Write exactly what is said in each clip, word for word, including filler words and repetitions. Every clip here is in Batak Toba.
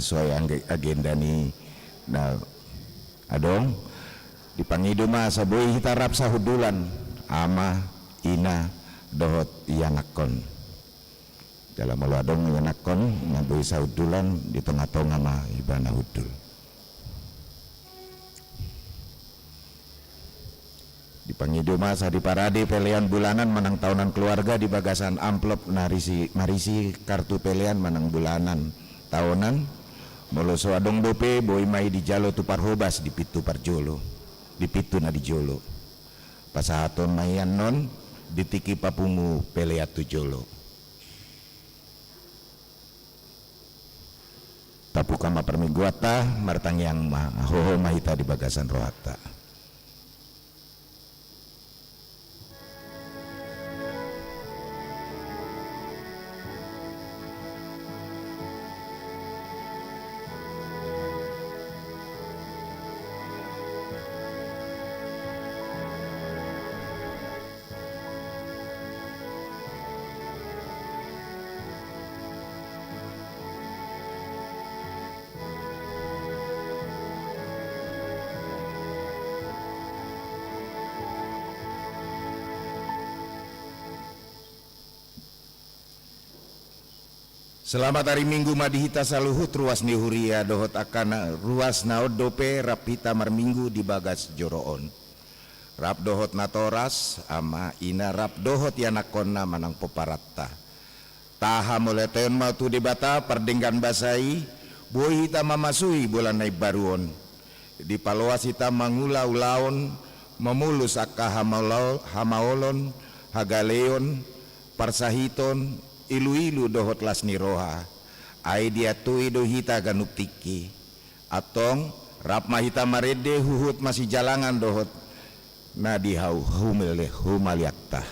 Suai angge-, agenda ni na adong, dipangido ma asa boi hita rap sahundulan, ama, ina, dohot ianakkon. Jala molo adong ianakkon na boi sahundulan, di tonga-tonga ma ibana hundul. Dipangido ma asa diparade pelean bulanan manang taonan keluarga di bagasan amplop na risi, marisi kartu pelean manang bulanan taonan. Molo so adong dope, boi ma i dijalo tu parhobas di pintu parjolo, di pintu na di jolo. Pasahaton ma i annon di tingki papungu pelean tu jolo. Tabuka ma parmingguanta, martangiang ma, hohom ma hita di bagasan rohanta. Selamat ari Minggu ma di hita saluhut, ruas ni huria dohot angka na, ruas na on dope rap hita marminggu di bagas joro on. Rap dohot natoras, ama, ina, rap dohot ianakkonna manang pomparanta. Tahamauliateon ma tu Debata pardenggan basa i, boi hita mamasui bulan na imbaru on. Dipaloas hita mangula ulaon, mamolus angka hamaolao-, hamaolon, hagaleon, parsahiton, ilu-ilu dohot las ni roha. Ai diantui do hita ganup tingki. Antong, rap ma hita marende huhut masijalangan dohot na di hau humil-, humaliangta.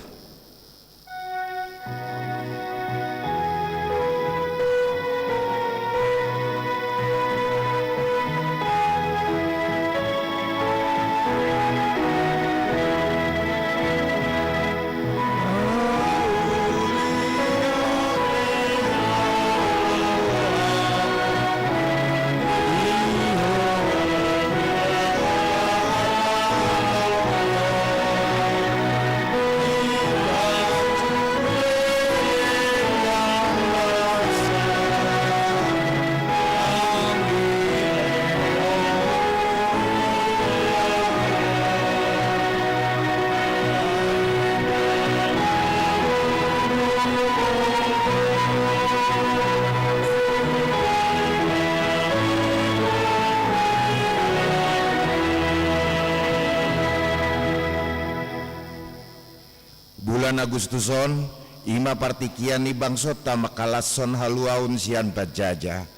Bulan Agustus on, i ma partingkian ni bangsonta mangkalashon haluaon sian panjaja.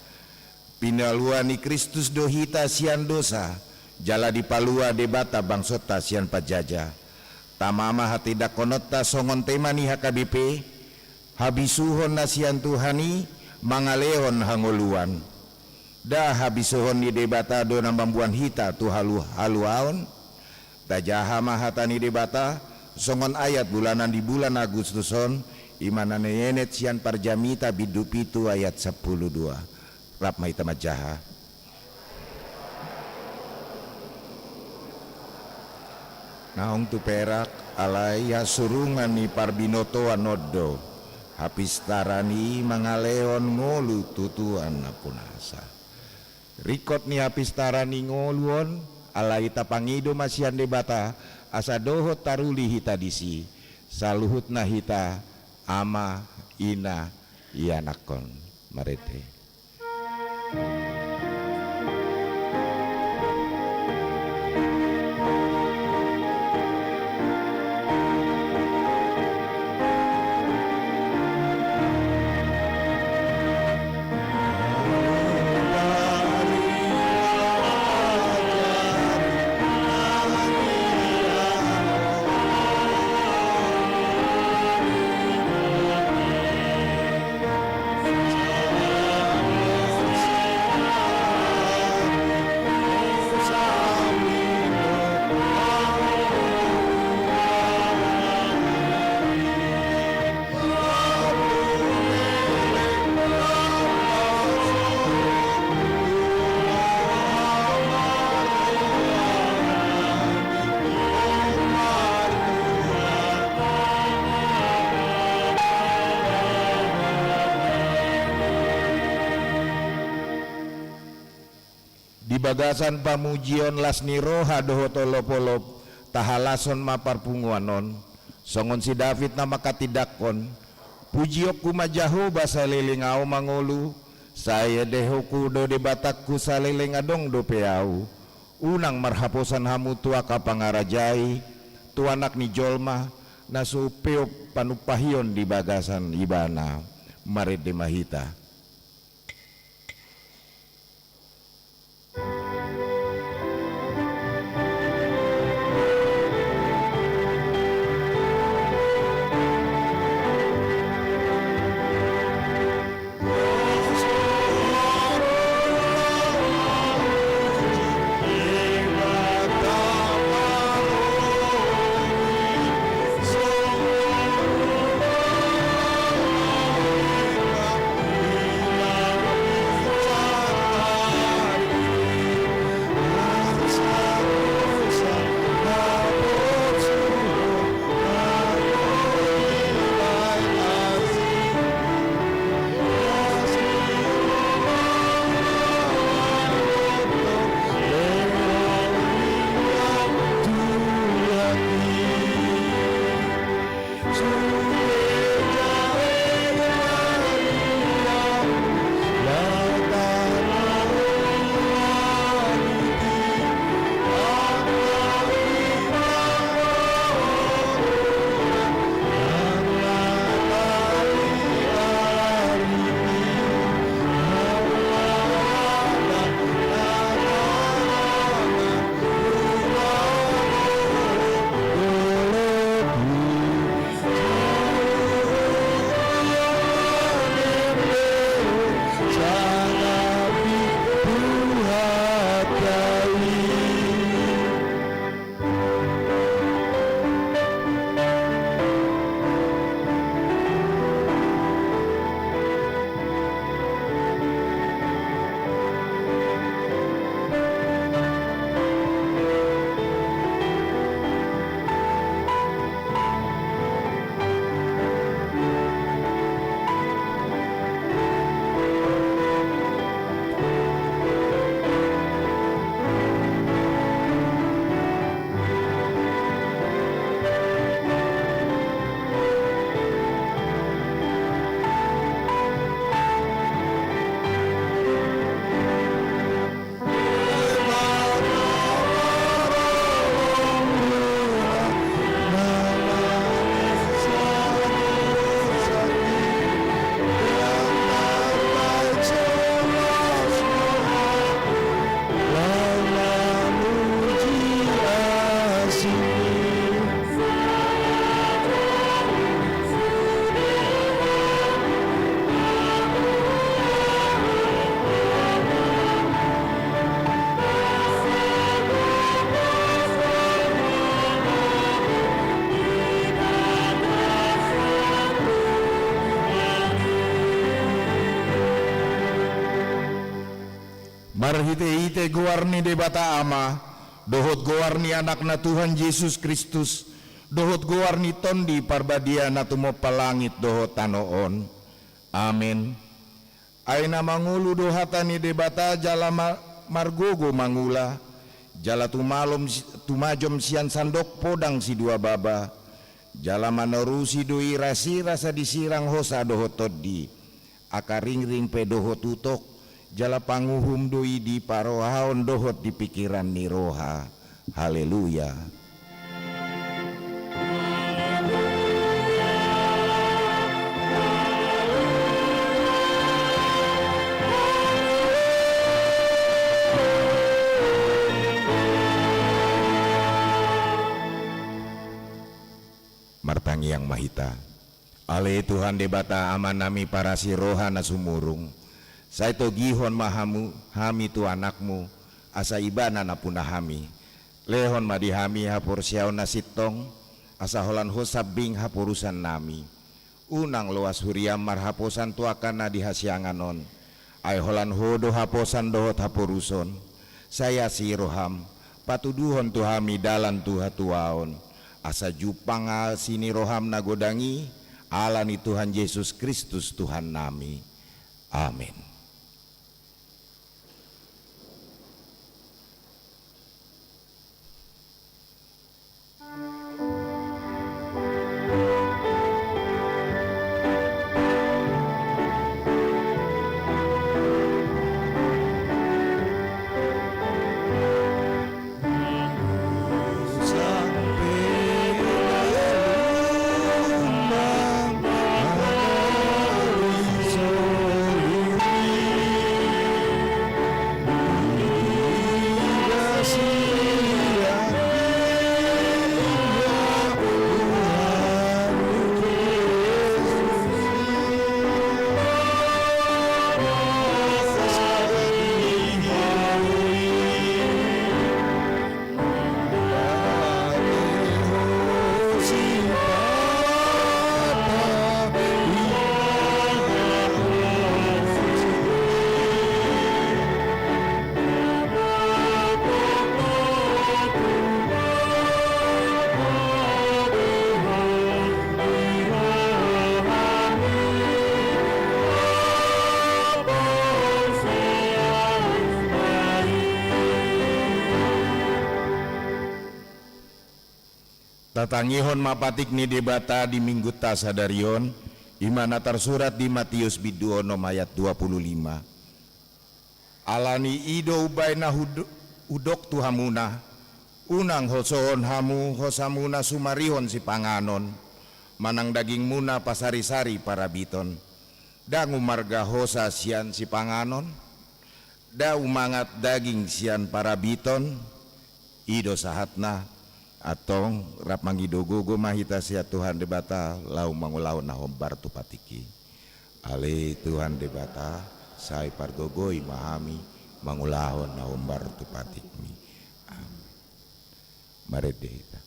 Pinalua ni Kristus do hita sian dosa, jala dipalua Debata bangsonta sian panjaja. Tama ma hatindangkononta songon tema ni H K B P, habisuhon na sian Tuhan i mangalehon hangoluan. Nda habisuhon ni Debata do na mamboan hita tu halu-, haluaon? Tajaha ma hata ni Debata, songon ayat bulanan di bulan Agustus on, i ma na nienet sian Parjamita bindu pitu ayat sampulu dua. Rap ma hita manjaha. Naung tu perak, alai hasurungan ni parbinotoan on do, hapistaran i mangalehon ngolu tu Tuhan Ampunasa. Ringkot ni hapistaran ni ngolu on, alai tapangido ma sian Debata, asa dohot taruli hita disi, saluhutna hita, ama, ina, ianakkon. Marende. Di bagasan pamujion las ni roha dohot olopolop, tahalashon ma parpunguan on, songon si David na manghatindanghon: Pujionku ma Jahowa saleleng ahu mangolu, sai endehonku do Debatangku saleleng adong dope ahu. Unang marhaposan hamu tu angka pangarajai, tu Anak ni jolma, na so umpeop panumpahion di bagasan Ibana. Marende ma hita. Marhite-hite goar ni Debata Ama, dohot goar ni Anakna Tuhan Jesus Kristus, dohot goar ni Tondi Parbadia na tumompa langit dohot tano on. Amen. Ai na mangolu do hata ni Debata jala ma-, margogo mangula, jala tumalom si-, tumajom sian sandok podang sidua baba, jala manorusi do i rasirasa disirang hosa dohot tondi, angka ringring pe dohot utok, jala panguhum do i diparohaon dohot di pingkiran ni roha. Haleluya. Martangiang ma hita. Ale Tuhan Debata Amanami parasi roha na sumurung, sai togihon ma hamu, hami tu Anakmu, asa Ibana nampuna hami. Lehon ma di hami haporseaon na sintong, asa holan Ho sambing haporusannami. Unang loas huriam marhaposan tu angka na di hasiangan on. Ai holan Ho do haposan dohot haporuson. Sai asi roham, patuduhon tu hami dalan tu hatuaon, asa jumpang asi ni roham na godang i, ala ni Tuhan Jesus Kristus Tuhannami. Amen. Tatangihon ma patik ni Debata di Minggunta sadari on, i ma na tarsurat di Matius bindu onom ayat dua pulu lima. Ala ni i do umbahen na hud-, hudok tu hamuna, unang hosohon hamu hosamuna sumarihon sipanganon, manang dagingmuna pasarisari parabiton. Ndang umarga hosa sian sipanganon, ndang umangat daging sian parabiton. I do sahatna. Antong rap mangido gogo ma hita sian Tuhan Debata laho mangulahon na hombar tu patik i. Ale Tuhan Debata, sai pargogoi ma hami mangulahon na hombar tu patikmi. Amin. Marende hita.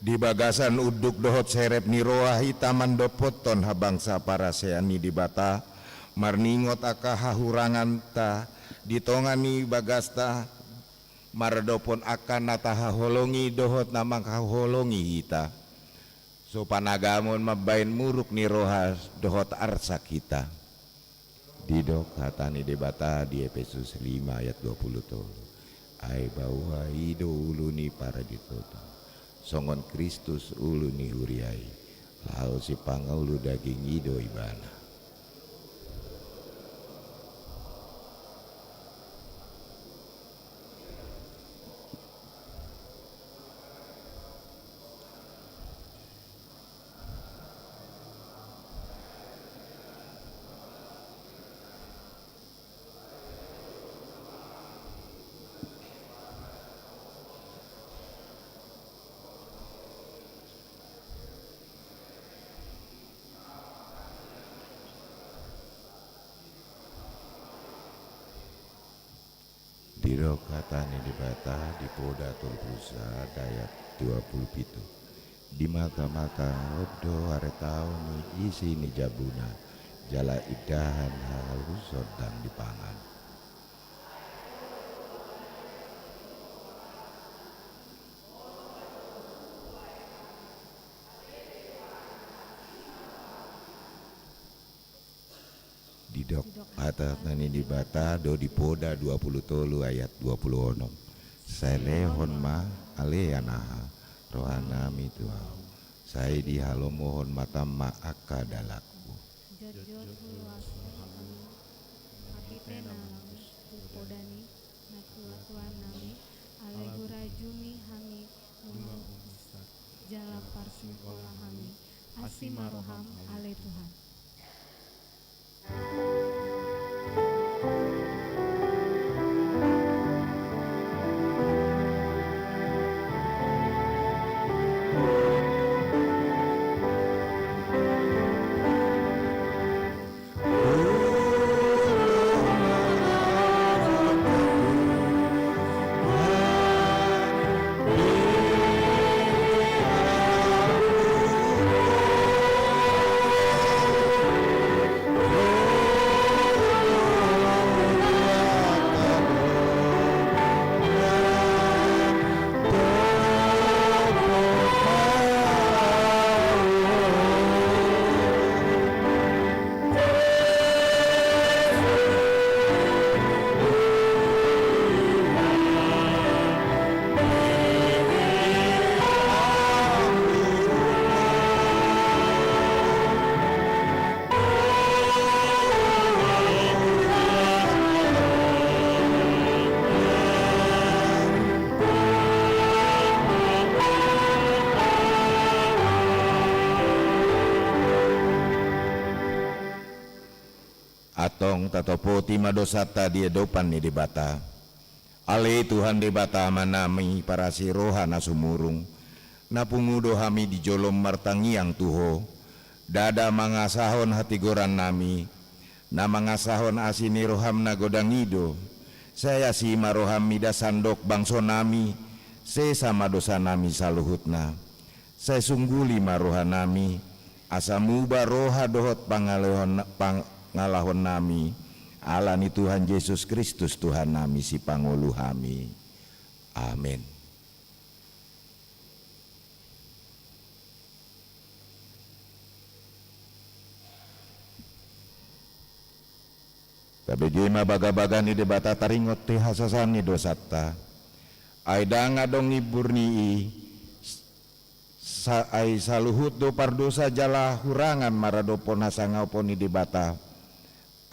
Di bagasan unduk dohot serep ni roha hita mandophonhon habangsa parasean ni Debata, marningot angka hahuranganta di tonga ni bagasta, maradophon angka na tahaholongi dohot na manghaholongi hita. So panagamon mambahen muruk ni roha dohot arsak hita. Didok hata ni Debata di Epesus lima ayat dua pulu tolu. Ai bahwa i do ulu ni paraditon, songon Kristus ulu ni huria i, laho sipangulu daging i do ibana. Didok hata ni Debata di Poda tolu pulu sada ayat dua pulu pitu. Di mata-mata on do haretaon ni isi ni jabuna, jala indahan hahaluson ndang dipangan. Didok hata ni Debata do di Poda dua pulu tolu ayat dua pulu onom. Sai lehon ma ale anaha rohanami tu ahu, sai dihalomohon ma tamma angka dalanku. Jotjot huloas hami, hape na laos tu poda ni natuatuanami, alai hurajumi hami nunga umsak jala parsingkola hami. Asi ma roham ale Tuhan. Antong tatopoti ma dosanta di adopan ni Debata. Ale Tuhan Debata Amanami parasi roha na sumurung, na pungu do hami di jolom martangiang tu Ho, ndada mangasahon hatigorannami, na mangasahon asi ni roham na godang i do. Sai asi ma roham mida sandok bangsonami, sesa ma dosanami saluhutna. Sai sungguli ma rohanami, asa muba roha dohot pangalehon-, pangalahonnami, ala ni Tuhan Jesus Kristus Tuhannami sipangolu hami. Amen. Tabege ma bagabaga ni Debata taringot tu hasesaan ni dosanta. Ai ndang adong imbur ni i, sa-, ai saluhut do pardosa jala hurangan maradophon hasangapon ni Debata.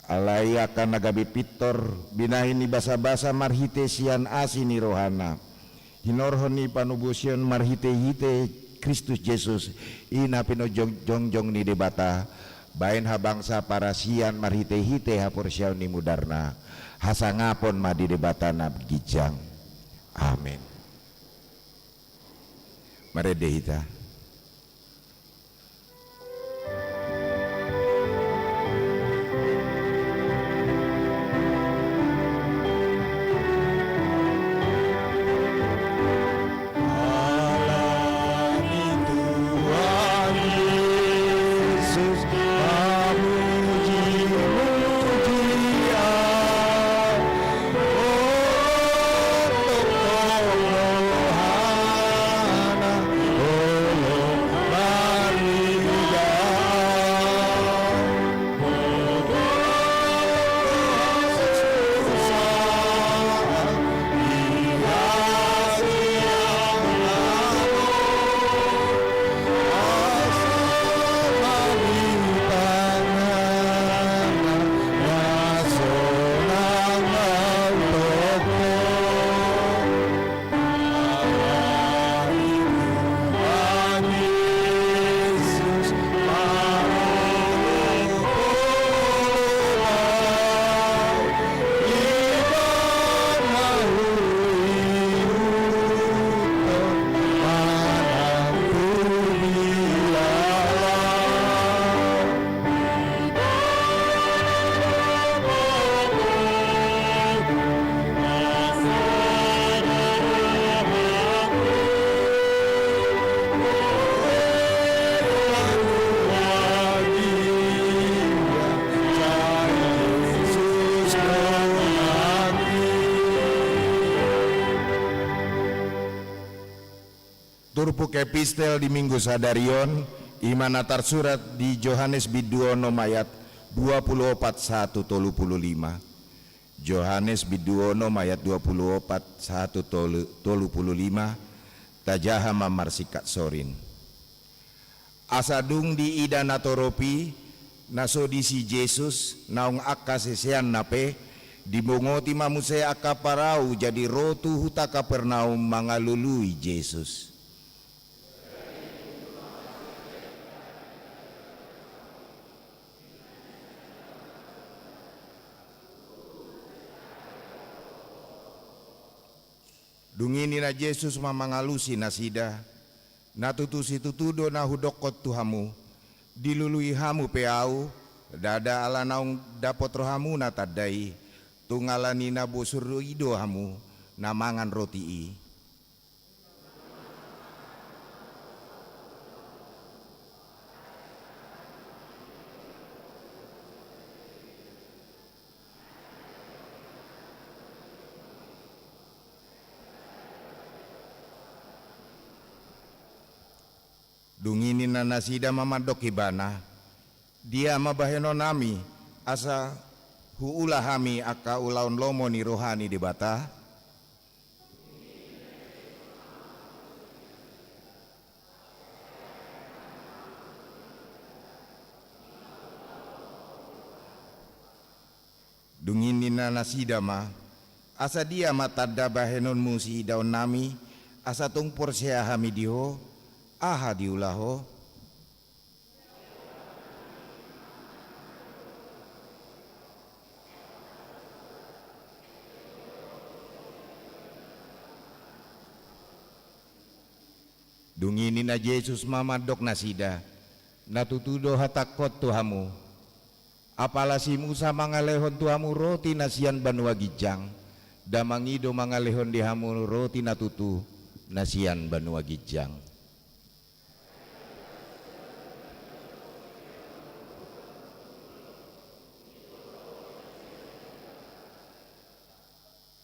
Alai angka na gabe pintor, binahen ni basabasa marhite sian asi ni rohana, hinorhon ni panobusion marhitehite Kristus Jesus, i na pinojongjongjong ni Debata, bahen habangsa parasian marhitehite haporseaon ni mudarna, hasangapon ma di Debata na ginjang. Amen. Marende hita. Turpuk epistel di Minggu sadari on, i ma na tarsurat di Johannes bindu onom ayat dua pulu opat sahat tu tolu pulu lima. Johannes bindu onom ayat dua pulu opat sahat tu tolu, tolu pulu lima, tajaha ma marsingkat sorin. Asa dung diida natorop i, na so disi Jesus, naung angka siseanna pe, dibongoti ma muse angka parau jadi ro tu huta Kapernaum mangalului Jesus. Dung i ninna Jesus ma mangalusi nasida, na tutu situtu do na hudokkon tu hamu, dilului hamu pe ahu, ndada ala naung dapot rohamuna tanda i, tung ala ni na bosur i do hamu, na mangan roti i. Dung i ninna nasida ma mandok ibana, dia ma bahenonnami, asa huula hami angka ulaon lomo ni roha ni Debata? Dung i ninna nasida ma, asa dia ma tanda bahenonmu siidaonnami, asa tung porsea hami di ho, aha diula ho? Dung i ninna Jesus ma mandok nasida: Na tutu do hatangkon tu hamu: Apala si Musa mangalehon tu hamu roti na sian banua ginjang, damang i do mangalehon di hamu roti na tutu na sian banua ginjang.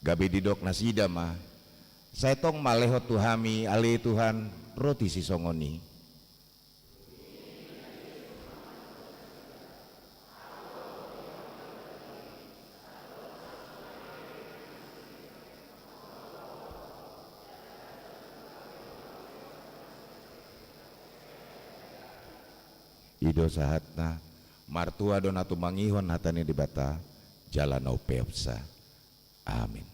Gabe didok nasida ma: Sai tong ma lehon tu hami ale Tuhan roti sisongon i. I do sahatna. Martua do na tumangihon hata ni Debata jala na umpeopsa. Amin.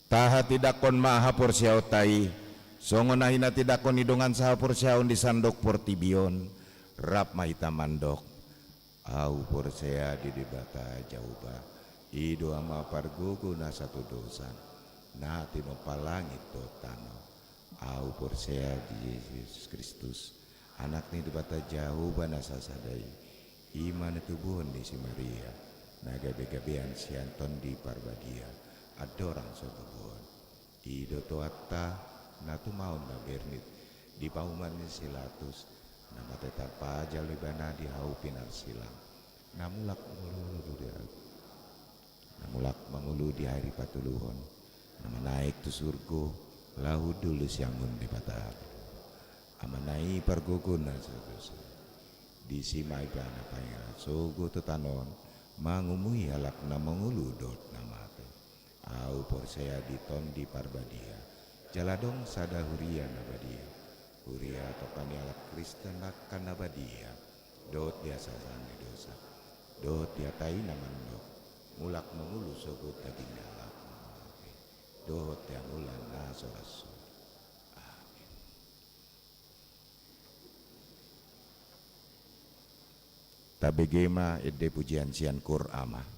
Tahatindangkon ma haporseaonta i, songon na hinatindangkon ni dongan sahaporseaon di sandok portibi on. Rap ma hita mandok: Ahu porsea di Debata Jahowa, i do Ama pargogo na satudosan, na tinompa langit dohot tano. Ahu porsea di Jesus Kristus, Anak ni Debata Jahowa na sasada i, i ma na tubuhon ni si Maria, na gabegabean sian Tondi Parbadia, andorang so tubuhon. I do toanta, na tumaon na bernit di pahuman ni si Latus, na mate tarpajal ibana di hau pinarsilang, na mulak mangolu di, na mulak mangolu di ari patoluhon, na manaek tu surgo, laho hundul di siamun ni Debata. Amana i pargogo na satudosan. Disi ma ibana paingot sogot tu tano on, mangumui halak na mangolu dohot na mate. Ahu porsea di Tondi Parbadia, jala adong sada huria na badia. Huria tompa ni halak Kristen angka na badia, dohot di hasesaan ni dosa, dohot di hata i na mandok: Mulak mangolu sogot daging ni halak na mate, dohot di anggolan na so ra suda. Amin. Tabege ma ende pujian sian Koor Ama.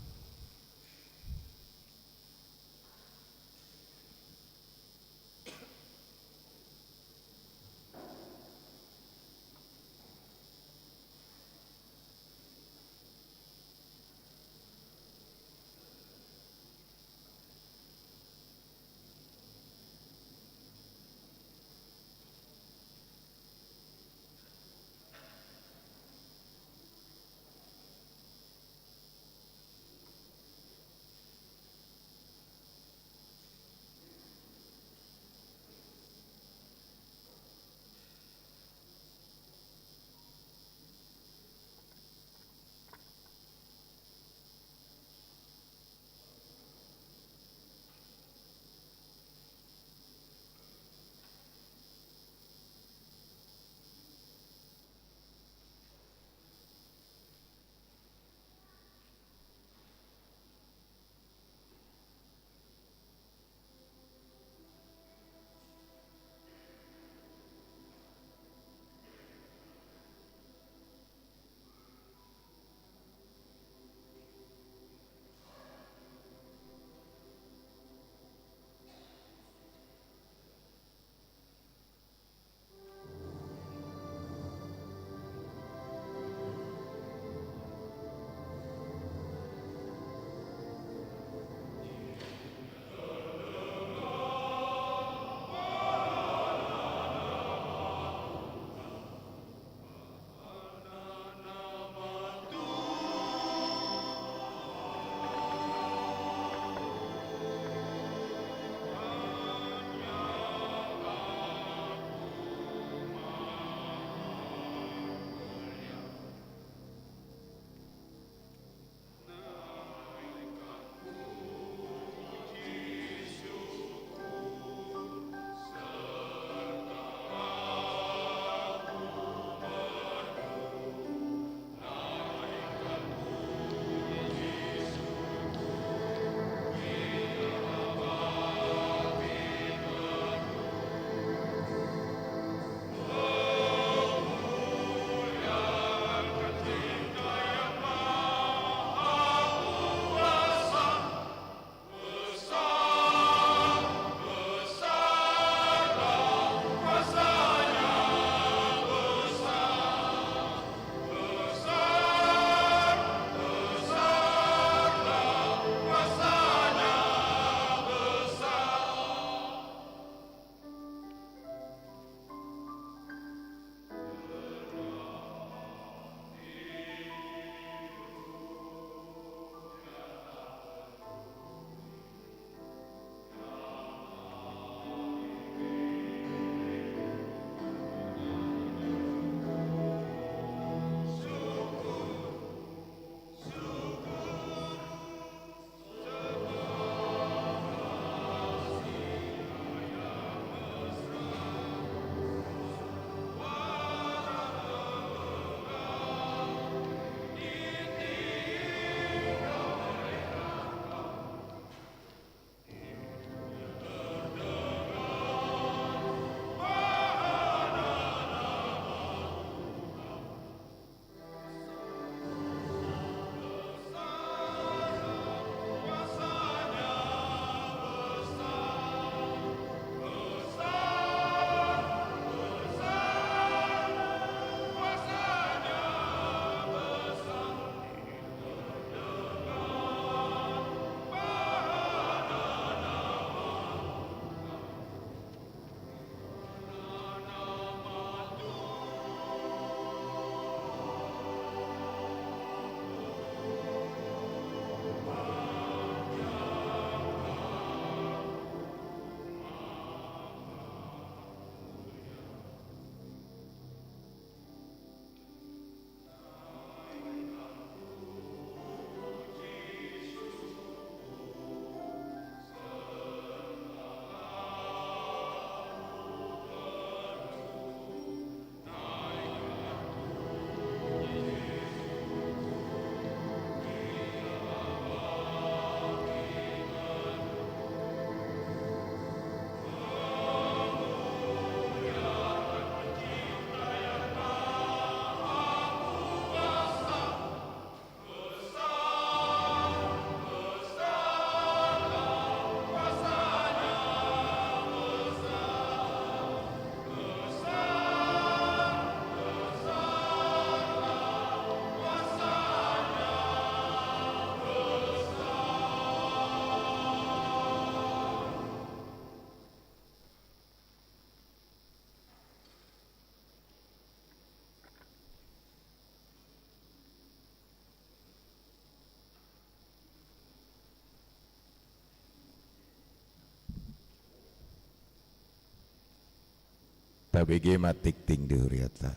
Tabege ma tingting di huriata.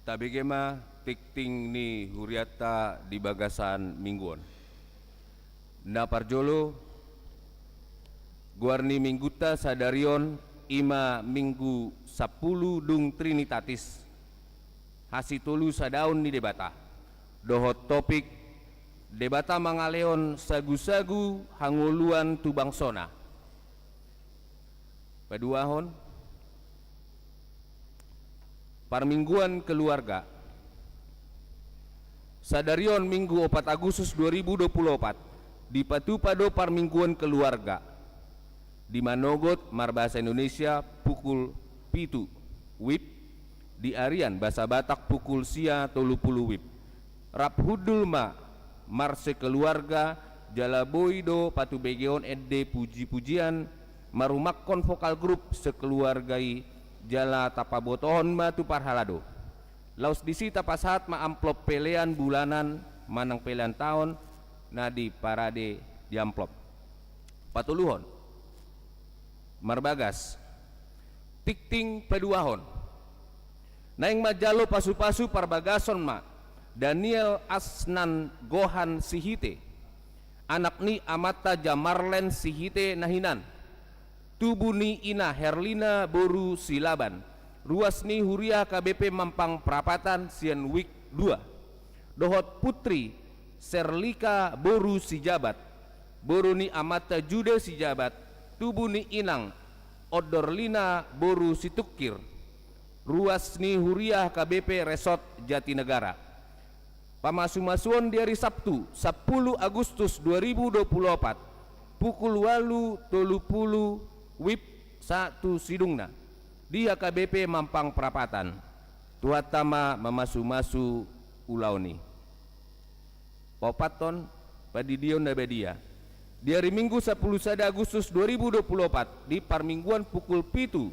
Tabege ma tingting ni huriata di bagasan minggu on. Na parjolo, goar ni minggunta sadari on i ma Minggu Sampulu dung Trinitatis, hasitolu sadaon ni Debata, dohot topik Debata mangalehon sagusagu hangoluan tu bangsona. Paduahon, parmingguan keluarga. Sadari on Minggu opat Agustus dua ribu dua puluh opat, dipatupa do parmingguan keluarga. Di Manogot marbahasa Indonesia pukul pitu wib, di arian bahasa Batak pukul sia tolu pulu wib. Rap hundul ma marsekeluarga, jala boi do patubegeon ende puji-pujian, marumakkon vokal grup sekeluarga i, jala tapabotohon ma tu parhalado. Laos disi tapasahat ma amplop pelean bulanan manang pelean taon na diparade di amplop. Patoluhon, marbagas tingting paduahon. Naeng manjalo pasu-pasu parbagason ma Daniel Asnan Gohan Sihite, anak ni amanta Jamarlen Sihite na hinan, tubu ni ina Herlina boru Silaban, ruas ni huria H K B P Mampang Prapatan sian wik dua, dohot putri Serlika boru Sijabat, boru ni amanta Jude Sijabat, tubu ni inang Odorlina boru Situngkir, ruas ni huria H K B P Resort Jatinegara. Pamasu-masuon di ari Sabtu, sampulu Agustus dua ribu dua puluh opat, pukul ualu tolu pulu wib sahat tu sidungna, di H K B P Mampang Prapatan. Tuhanta ma mamasu-masu ulaon i. Paopathon, pandidion na badia. Di ari Minggu sampulu sada Agustus dua ribu dua puluh opat, di parmingguan pukul pitu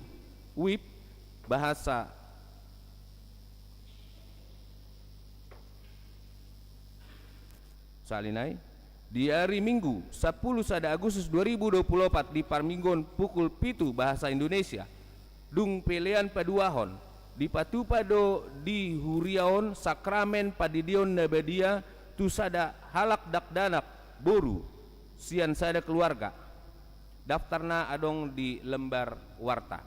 wib, bahasa Sahali nai, di ari Minggu sampulu sada Agustus dua ribu dua puluh opat, di parmingguan pukul pitu bahasa Indonesia, dung pelean paduahon, dipatupa do di huria on sakramen pandidion na badia tu sada halak dakdanak boru sian sada keluarga. Daftarna adong di lembar warta.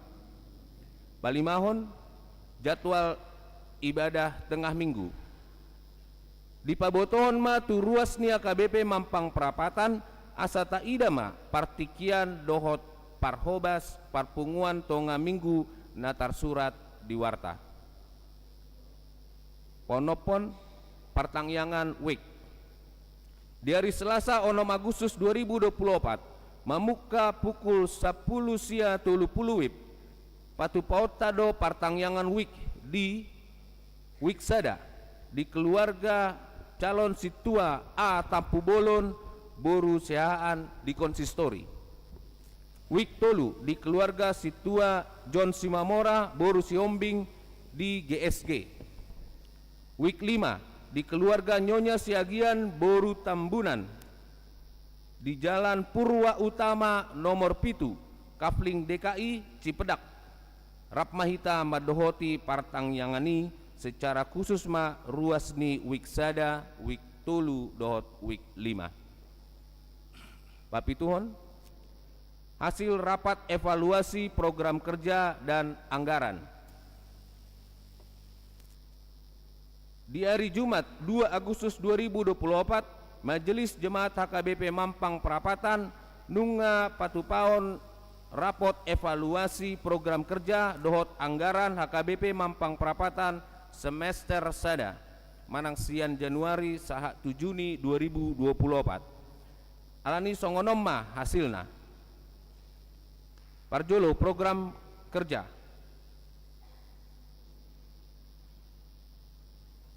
Palimahon, jadwal ibadah tengah minggu. Dipabotohon ma tu ruas ni H K B P Mampang Prapatan, asa taida ma partingkian dohot parhobas parpunguan tonga minggu na tarsurat di warta. Paonomhon, partangiangan wijk. Di ari Selasa onom Agustus dua ribu dua puluh opat, mamungka pukul sampulu sia tolu pulu wib, patupaonta do partangiangan wijk di wijk sada, di keluarga calon sintua A Tampubolon, boru Siahaan, di konsistori. Wijk tolu, di keluarga sintua John Simamora, boru Sihombing, di G S G. Wijk lima, di keluarga Nyonya Siagian, boru Tambunan, di Jalan Purwa Utama nomor pitu, Kafling D K I, Cipedak. Rap ma hita mandohoti partangiangan i, secara khusus ma ruas ni wijk sada, wijk tolu dohot wijk lima. Papituhon, hasil rapat evaluasi program kerja dan anggaran. Di ari Jumat, dua Agustus dua ribu dua puluh opat, Majelis Jemaat H K B P Mampang Prapatan nunga patupaon rapot evaluasi program kerja dohot anggaran H K B P Mampang Prapatan semester sada, manang sian Januari sahat tu Juni dua ribu dua puluh opat. Alani songon on ma hasilna. Parjolo, program kerja.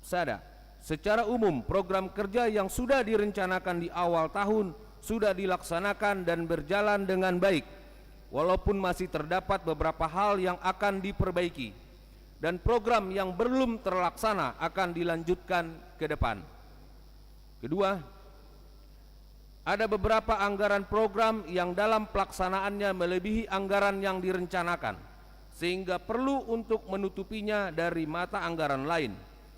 Sada, secara umum program kerja yang sudah direncanakan di awal tahun sudah dilaksanakan dan berjalan dengan baik. walaupun masih terdapat beberapa hal yang akan diperbaiki dan program yang belum terlaksana akan dilanjutkan ke depan. Kedua, ada beberapa anggaran program yang dalam pelaksanaannya melebihi anggaran yang direncanakan, sehingga perlu untuk menutupinya dari mata anggaran lain,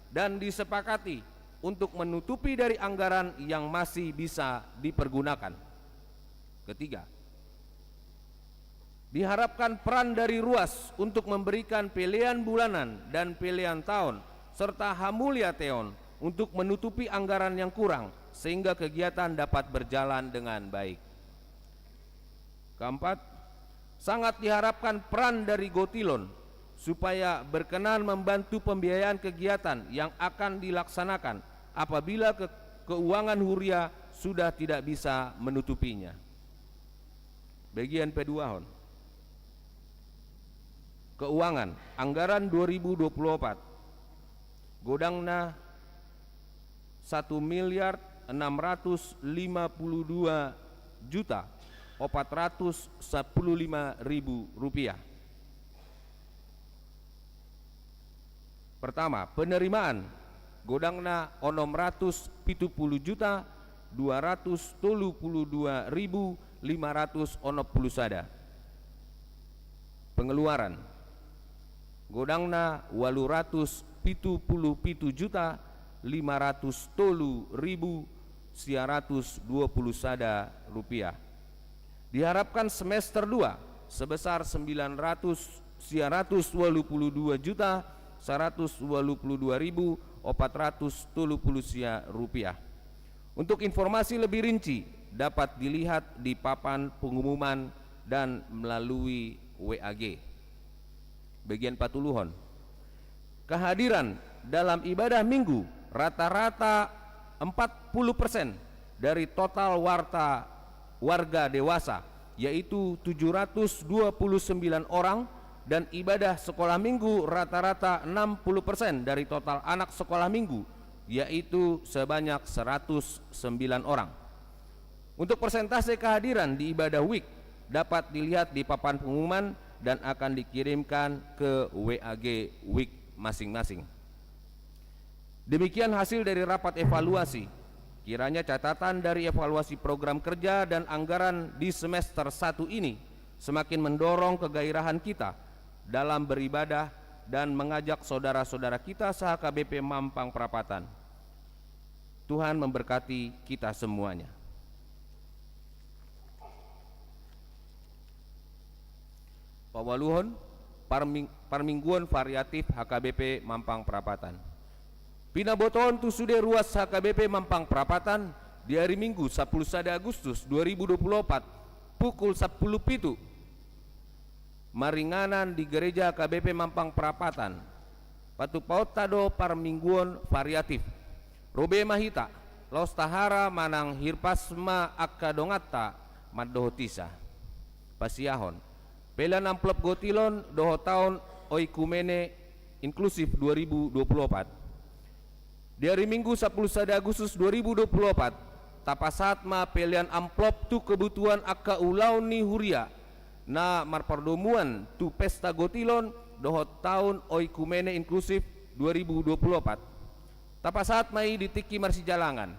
dan disepakati untuk menutupi dari anggaran yang masih bisa dipergunakan. Ketiga, diharapkan peran dari ruas untuk memberikan pelean bulanan dan pelean taon, serta hamuliateon untuk menutupi anggaran yang kurang, sehingga kegiatan dapat berjalan dengan baik. Keempat, sangat diharapkan peran dari Gotilon supaya berkenan membantu pembiayaan kegiatan yang akan dilaksanakan apabila ke-, keuangan huria sudah tidak bisa menutupinya. Bagian paduahon. Keuangan, anggaran dua ribu dua puluh opat. Godangna satu miliar enam ratus lima puluh dua juta opat ratus sapuluh lima ribu rupiah. Pertama, penerimaan, godangna onom ratus pitu pulu juta dua ratus tolu pulu dua ribu lima ratus onom pulu sada. Pengeluaran, godangna ualu ratus pitu pulu pitu juta lima ratus tolu ribu sia ratus dua pulu sada rupiah. Diharapkan semester dua sebesar sembilan ratus sia ratus ualu pulu dua juta saratus ualu pulu dua ribu opat ratus tolu pulu sia rupiah. Untuk informasi lebih rinci, dapat dilihat di papan pengumuman dan melalui W A G. Bagian patoluhon. Kehadiran dalam ibadah minggu rata-rata empat puluh persen dari total warta warga dewasa, yaitu tujuh ratus dua puluh sembilan orang, dan ibadah sekolah minggu rata-rata enam puluh persen dari total anak sekolah minggu, yaitu sebanyak seratus sembilan orang. Untuk persentase kehadiran di ibadah wik dapat dilihat di papan pengumuman dan akan dikirimkan ke W A G wik masing-masing. Demikian hasil dari rapat evaluasi. Kiranya catatan dari evaluasi program kerja dan anggaran di semester satu ini semakin mendorong kegairahan kita dalam beribadah dan mengajak saudara-saudara kita se-H K B P Mampang Prapatan. Tuhan memberkati kita semuanya. Paualuhon, parming-, parmingguon variatif H K B P Mampang Prapatan. Pinabotohon tu sude ruas H K B P Mampang Prapatan di ari Minggu, sampulu sada Agustus dua ribu dua puluh opat, pukul sampulu pitu. Maringanan di Gereja H K B P Mampang Prapatan. Patupaonta do parmingguon variatif. Robe ma hita, laos tahara manang hirpas ma angka donganta mandohotisa. Pasiahon. Pelean amplop Gotilon dohot taon oikumene inklusif dua ribu dua puluh opat. Di ari Minggu sampulu sada Agustus dua ribu dua puluh opat, tapasahat ma pelean amplop tu kebutuhan angka ulaon ni huria na marpardomuan tu Pesta Gotilon dohot taon oikumene inklusif dua ribu dua puluh opat. Tapasahat ma i di tingki marsijalangan,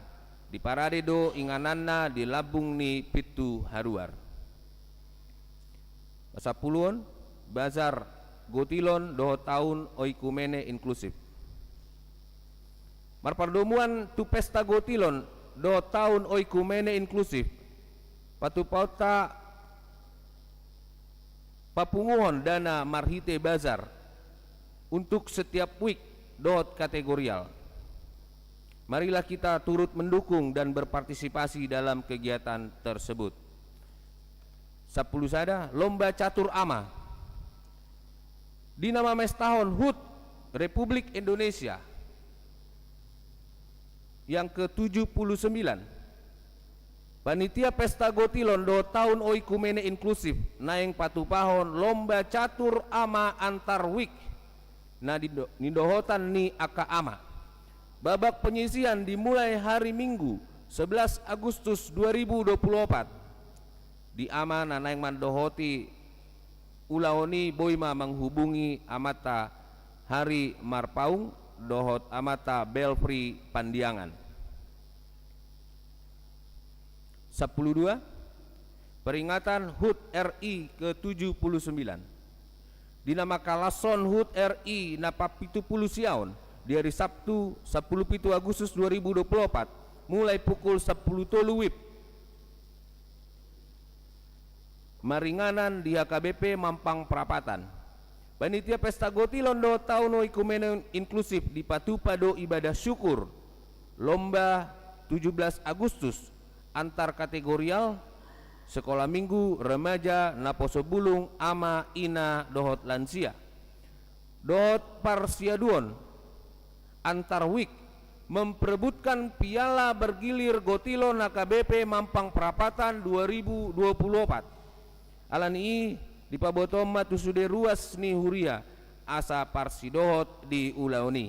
diparade do ingananna di lambung ni pintu haruar. Pasampuluon, bazar Gotilon dohot taon oikumene inklusif. Marpardomuan tu Pesta Gotilon dohot taon oikumene inklusif, patupaonta papunguhon dana marhite bazar untuk setiap wik dohot kategorial. Marilah kita turut mendukung dan berpartisipasi dalam kegiatan tersebut. Sampulu sada, Lomba Catur Ama. Di na mamestahon hut Republik Indonesia yang ketujuh puluh sembilan, panitia Pesta Gotilon dohot taon oikumene inklusif naeng patupahon lomba catur ama antar wik na nido-, nidohotan ni angka ama. Babak penyisihan dimulai hari Minggu, sebelas Agustus dua ribu dua puluh opat. Di ama na naeng mandohoti ulaon i boi ma manghubungi amanta Hari Marpaung dohot amanta Belfri Pandiangan. Sampulu dua, peringatan HUT R I ke tujuh puluh sembilan. Di na mangkalashon HUT R I na papitu pulu siaon, di ari Sabtu, sampulu pitu Agustus dua ribu dua pulu opat, mulai pukul sampulu tolu WIB, maringanan di H K B P Mampang Prapatan. Panitia Pesta Gotilon dohot Taon Oikumene Inklusif dipatupa do ibadah syukur lomba tujuh belas Agustus antar kategorial, sekolah minggu, remaja, naposo bulung, ama, ina, dohot lansia. Dohot parsiaduon antar wik memperebutkan piala bergilir Gotilon H K B P Mampang Prapatan dua ribu dua pulu opat. Ala ni i dipabotohon ma tu sude ruas ni huria asa parsidohot di ulaon i.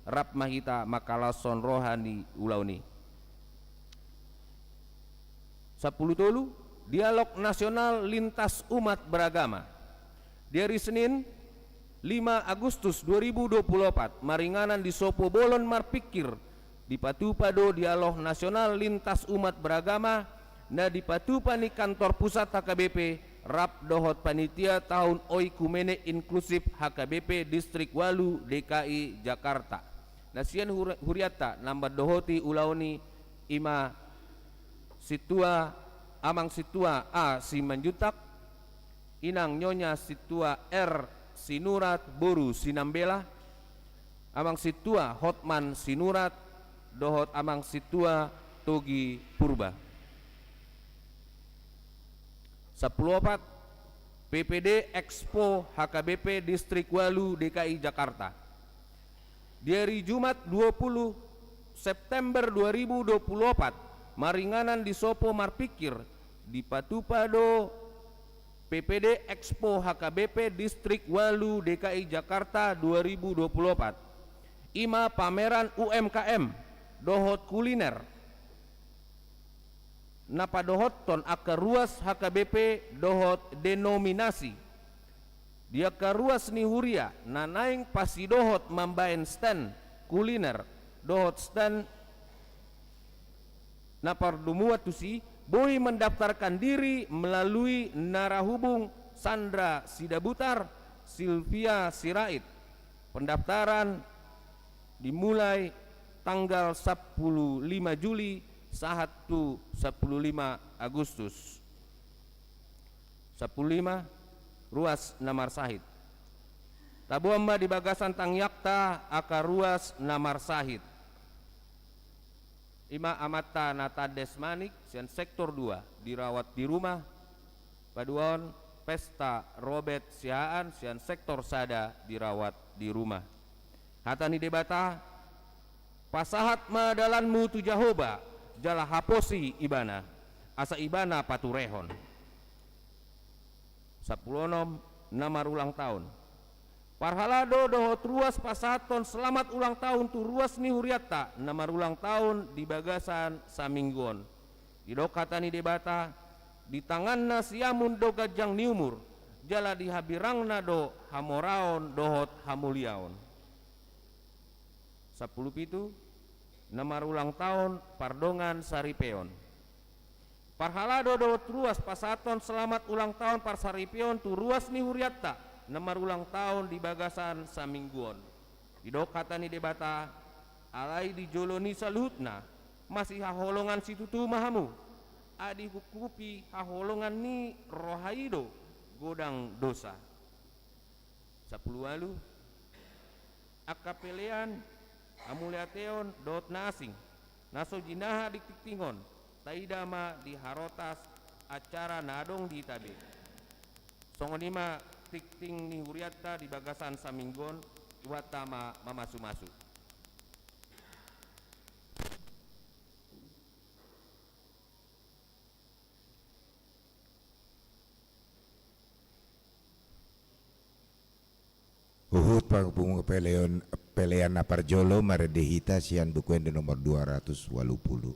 Rap ma hita mangkalashon roha ni ulaon i. Sampulu tolu, dialog nasional lintas umat beragama. Di ari Senin, lima Agustus dua ribu dua pulu opat, maringanan di Sopo Bolon Marpingkir, dipatupa do dialog nasional lintas umat beragama, na dipatupa ni kantor pusat H K B P, rap dohot panitia Taon Oikumene Inklusif H K B P Distrik Walu D K I Jakarta. Na sian hur-, hurianta na mandohoti ulaon i, i ma Sintua, Amang Sintua A Simanjuntak, Inang Nyonya Sintua R Sinurat boru Sinambela, Amang Sintua Hotman Sinurat, dohot Amang Sintua Togi Purba. Sampulu opat, P P D Expo H K B P Distrik Walu D K I Jakarta. Di ari Jumat dua pulu September dua ribu dua pulu opat, maringanan di Sopo Marpingkir, dipatupa do P P D Expo H K B P Distrik Walu D K I Jakarta dua ribu dua pulu opat. I ma pameran U M K M dohot kuliner na padohothon angka ruas H K B P dohot denominasi. Di angka ruas ni huria na naeng pasidohot mambaen stand kuliner dohot stand na pardomuan tusi, boi mendaftarkan diri melalui narahubung Sandra Sidabutar, Silvia Sirait. Pendaftaran dimulai tanggal sampulu lima Juli sahat tu sampulu lima Agustus. Sampulu lima, ruas na marsahit. Taboan ma di bagasan tangiangta angka ruas na marsahit. I ma amanta na tanda manik sian sektor dua dirawat di rumah. Paduahon, Pesta Robet Siahaan sian sektor sada dirawat di rumah. Hata ni Debata, pasahat ma dalanmu tu Jahowa, jala haposi Ibana, asa Ibana paturehon. Sampulu onom, na marulang taon. Parhalado dohot ruas pasahathon selamat ulang tahun tu ruas ni hurianta na marulang tahun di bagasan saminggu on. Didok hata ni Debata, di tanganna siamun do ganjang ni umur, jala di habirangna do hamoraon dohot hamuliaon. Sampulu pitu, na marulang tahun pardongan saripeon. Parhalado dohot ruas pasahathon selamat ulang tahun parsaripeon tu ruas ni hurianta na marulang tahun di bagasan saminggu on. Didok hata ni Debata, alai di jolo ni saluhutna, masihaholongan situtu ma hamu, ai dihungkupi haholongan ni roha i do godang dosa. Sampulu ualu, angka pelean, hamauliateon dohot na asing, na so jinaha di tingting on, taida ma di harotas acara na adong di ita be. Songon i ma tingting ni hurianta di bagasan saminggu on, Tuhanta ma mamasumasu. Huhut pangpungu peleon, pelean na parjolo marende hita sian Buku Ende nomor dua ratus ualu pulu.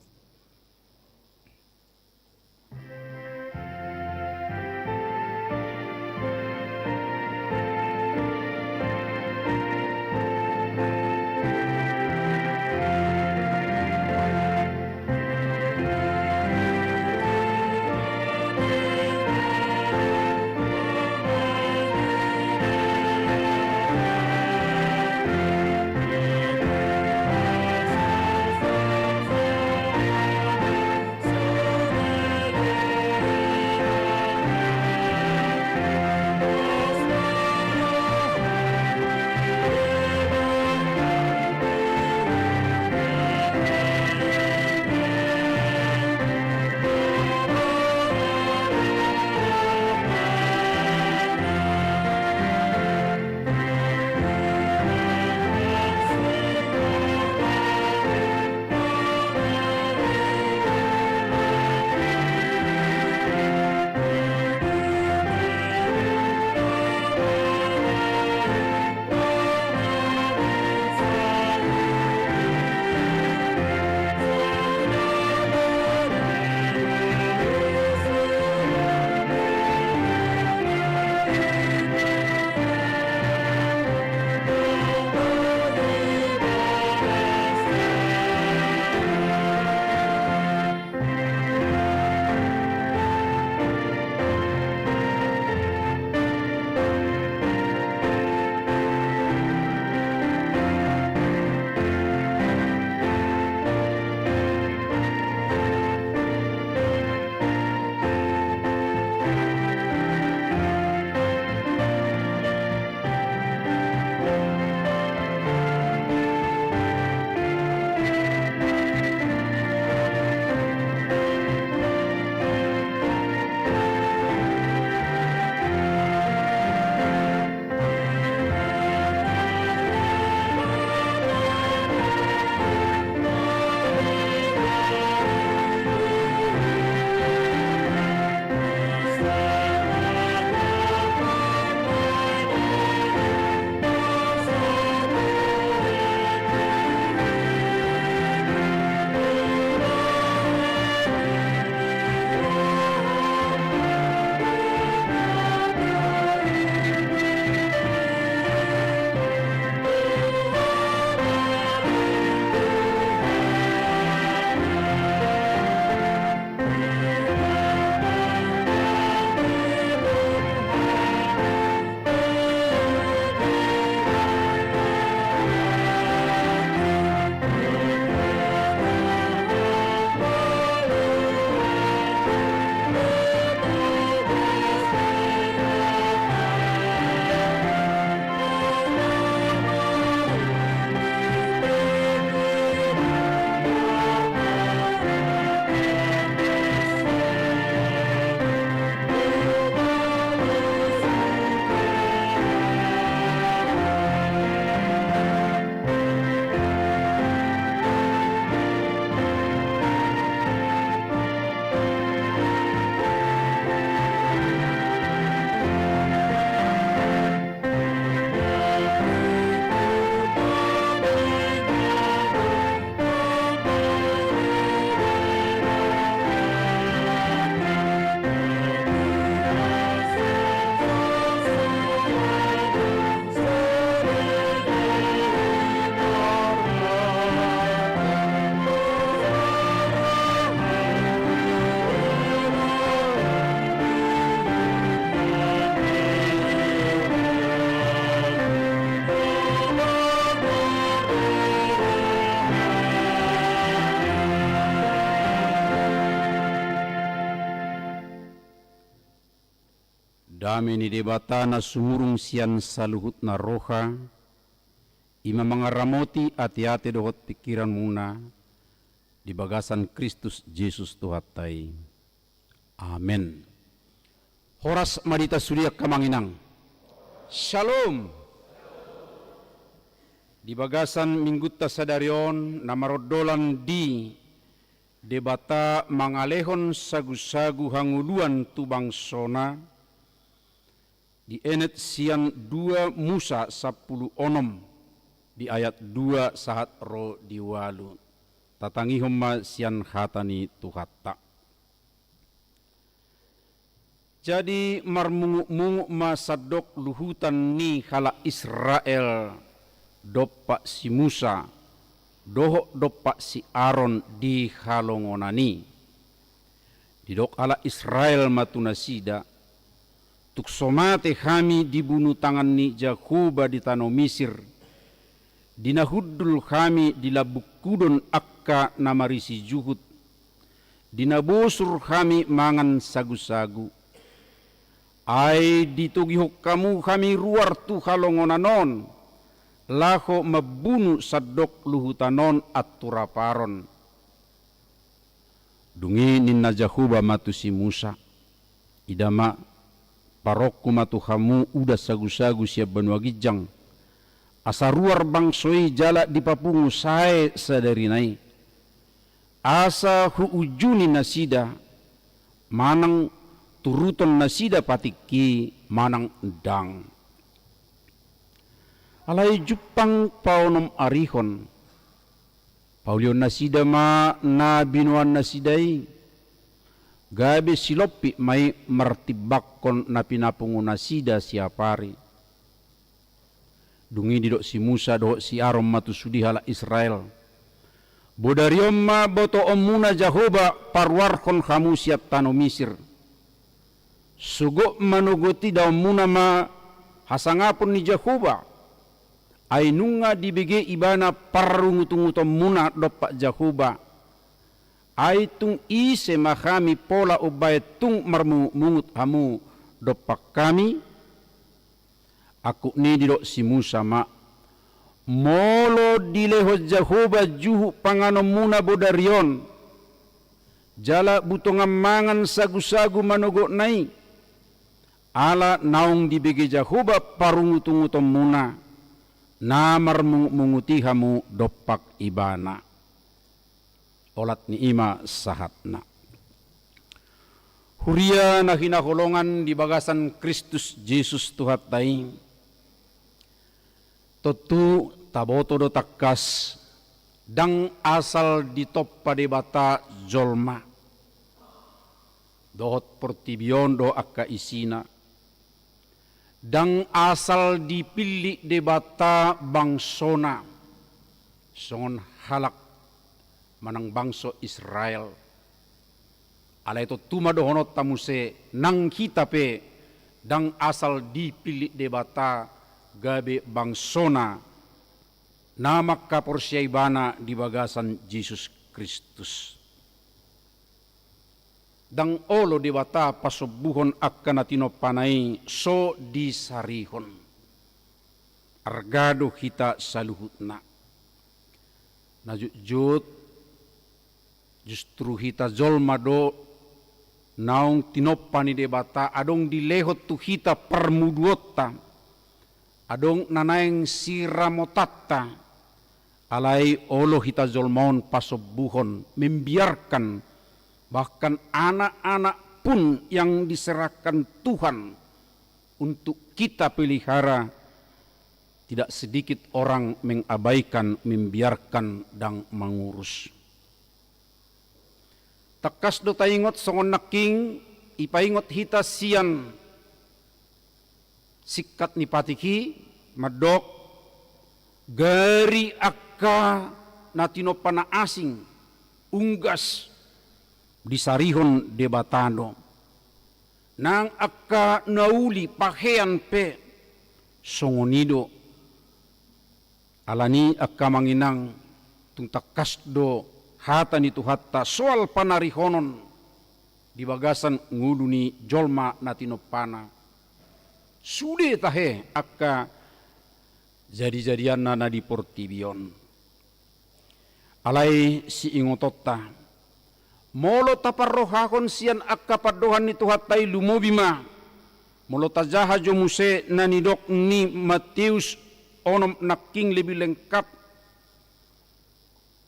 Dame ni Debata na sumurung sian saluhutna roha, i ma mangaramoti ateate dohot pingkiranmuna di bagasan Kristus Jesus Tuhanta i. Amen. Horas ma di hita sude angka amang inang. Shalom. Di bagasan minggunta sadari on na marondolan di Debata mangalehon sagusagu hangoluan tu bangsona, dienet sian dua Musa sampulu onom di ayat dua sahat ro di ualu. Tatangihon ma sian hata ni Tuhanta. Jadi marmungutmungut ma sandok luhutan ni halak Israel dompak si Musa dohot dompak si Aron di halongonan i. Didok halak Israel ma tu nasida: Tung so mate hami dibunu tangan ni Jahowa di tano Misir, di na hundul hami di lambungkudon angka na marisi juhut, di na bosur hami mangan sagusagu. Ai ditogihon hamu hami ruar tu halongonan on, laho mambunu sandok luhutan on anturaparon. Dung i ninna Jahowa ma tu si Musa: Ida ma, paronku ma tu hamu udan sagusagu sian banua ginjang, asa ruar bangso i jala dipapungu sae sadarina i. Asa huunjuni nasida, manang turuton nasida patikki manang ndang. Alai jumpang paonom arihon, paulihon nasida ma na binoan nasida i, gabe silompit ma i martimbangkon na pinapungu nasida siapari. Dung i didok si Musa dohot si Aron ma tu sude halak Israel: Bodari on ma botoonmuna Jahowa paruarhon hamu sian tano Misir. Sogot manogot i daonmuna ma hasangapon ni Jahowa. Ai nunga dibege ibana parungutungutonmuna dompak Jahowa. Ai tung ise ma hami pola umbahen tung marmungutmungut hamu dompak hami? Angkup ni didok si Musa ma: Molo dilehon Jahowa juhut panganonmuna bodari on, jala butongan mangan sagusagu manogotna i, ala naung dibege Jahowa parungutungutonmuna, na marmungutmungut i hamu dompak ibana. Olat ni i ma sahatna. Huria na hinaholongan di bagasan Kristus Jesus Tuhanta i, tontu taboto do tangkas, ndang asal ditompa Debata jolma dohot portibi on dohot angka isina. Ndang asal dipillit Debata bangsona, songon halak manang bangso Israel. Alai tontu ma dohononta muse, nang hita pe ndang asal dipillit Debata gabe bangsona na mangkaporseai ibana di bagasan Jesus Kristus. Ndang olo Debata pasombuhon angka na tinompana i so disarihon. Arga do hita saluhutna. Na jotjot, justru hita jolma do naung tinompa ni Debata, adong dilehon tu hita parmuduonta, adong na naeng siramotanta, alai olo hita jolma on pasombuhon, membiarkan, bahkan anak-anak pun yang diserahkan Tuhan untuk kita pelihara, tidak sedikit orang mengabaikan, membiarkan, ndang mangurus. Tangkas do taingot songon nangkin, ipaingot hita sian singkat ni patik i, mandok, gari angka na tinompa na asing, unggas, disarihon Debata do. Nang angka na uli pahean pe songon i do. Alani angka amang inang, tung tangkas do hata ni Tuhanta soal panarihonon di bagasan ngolu ni jolma na tinompana. Sude tahe angka jadijadianna na di portibi on. Alai siingotonta, molo taparrohahon sian angka pandohan ni Tuhanta i, lumobi ma molo tajaha jo muse na nidok ni Matius onom nangkin lebih lengkap,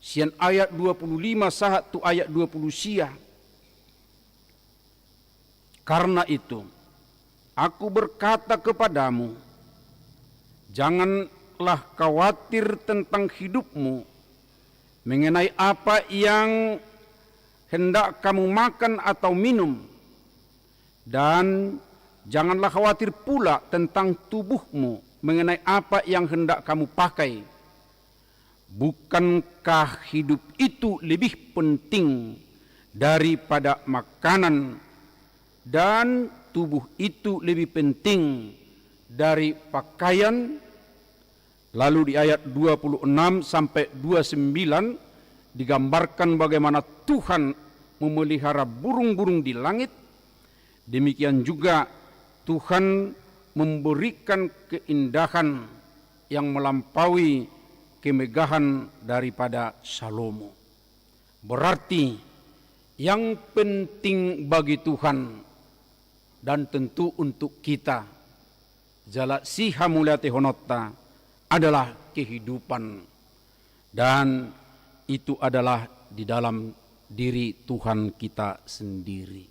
sian ayat dua puluh lima sahat tu ayat dua puluh sia. Karena itu, Aku berkata kepadamu, janganlah khawatir tentang hidupmu, mengenai apa yang hendak kamu makan atau minum, dan janganlah khawatir pula tentang tubuhmu, mengenai apa yang hendak kamu pakai. Bukankah hidup itu lebih penting daripada makanan, dan tubuh itu lebih penting dari pakaian? Lalu di ayat dua puluh enam sampai dua puluh sembilan digambarkan bagaimana Tuhan memelihara burung-burung di langit. Demikian juga Tuhan memberikan keindahan yang melampaui kemegahan daripada Salomo. Berarti yang penting bagi Tuhan dan tentu untuk kita, jala sihamauliatehononta, adalah kehidupan. Dan itu adalah di dalam diri Tuhan kita sendiri.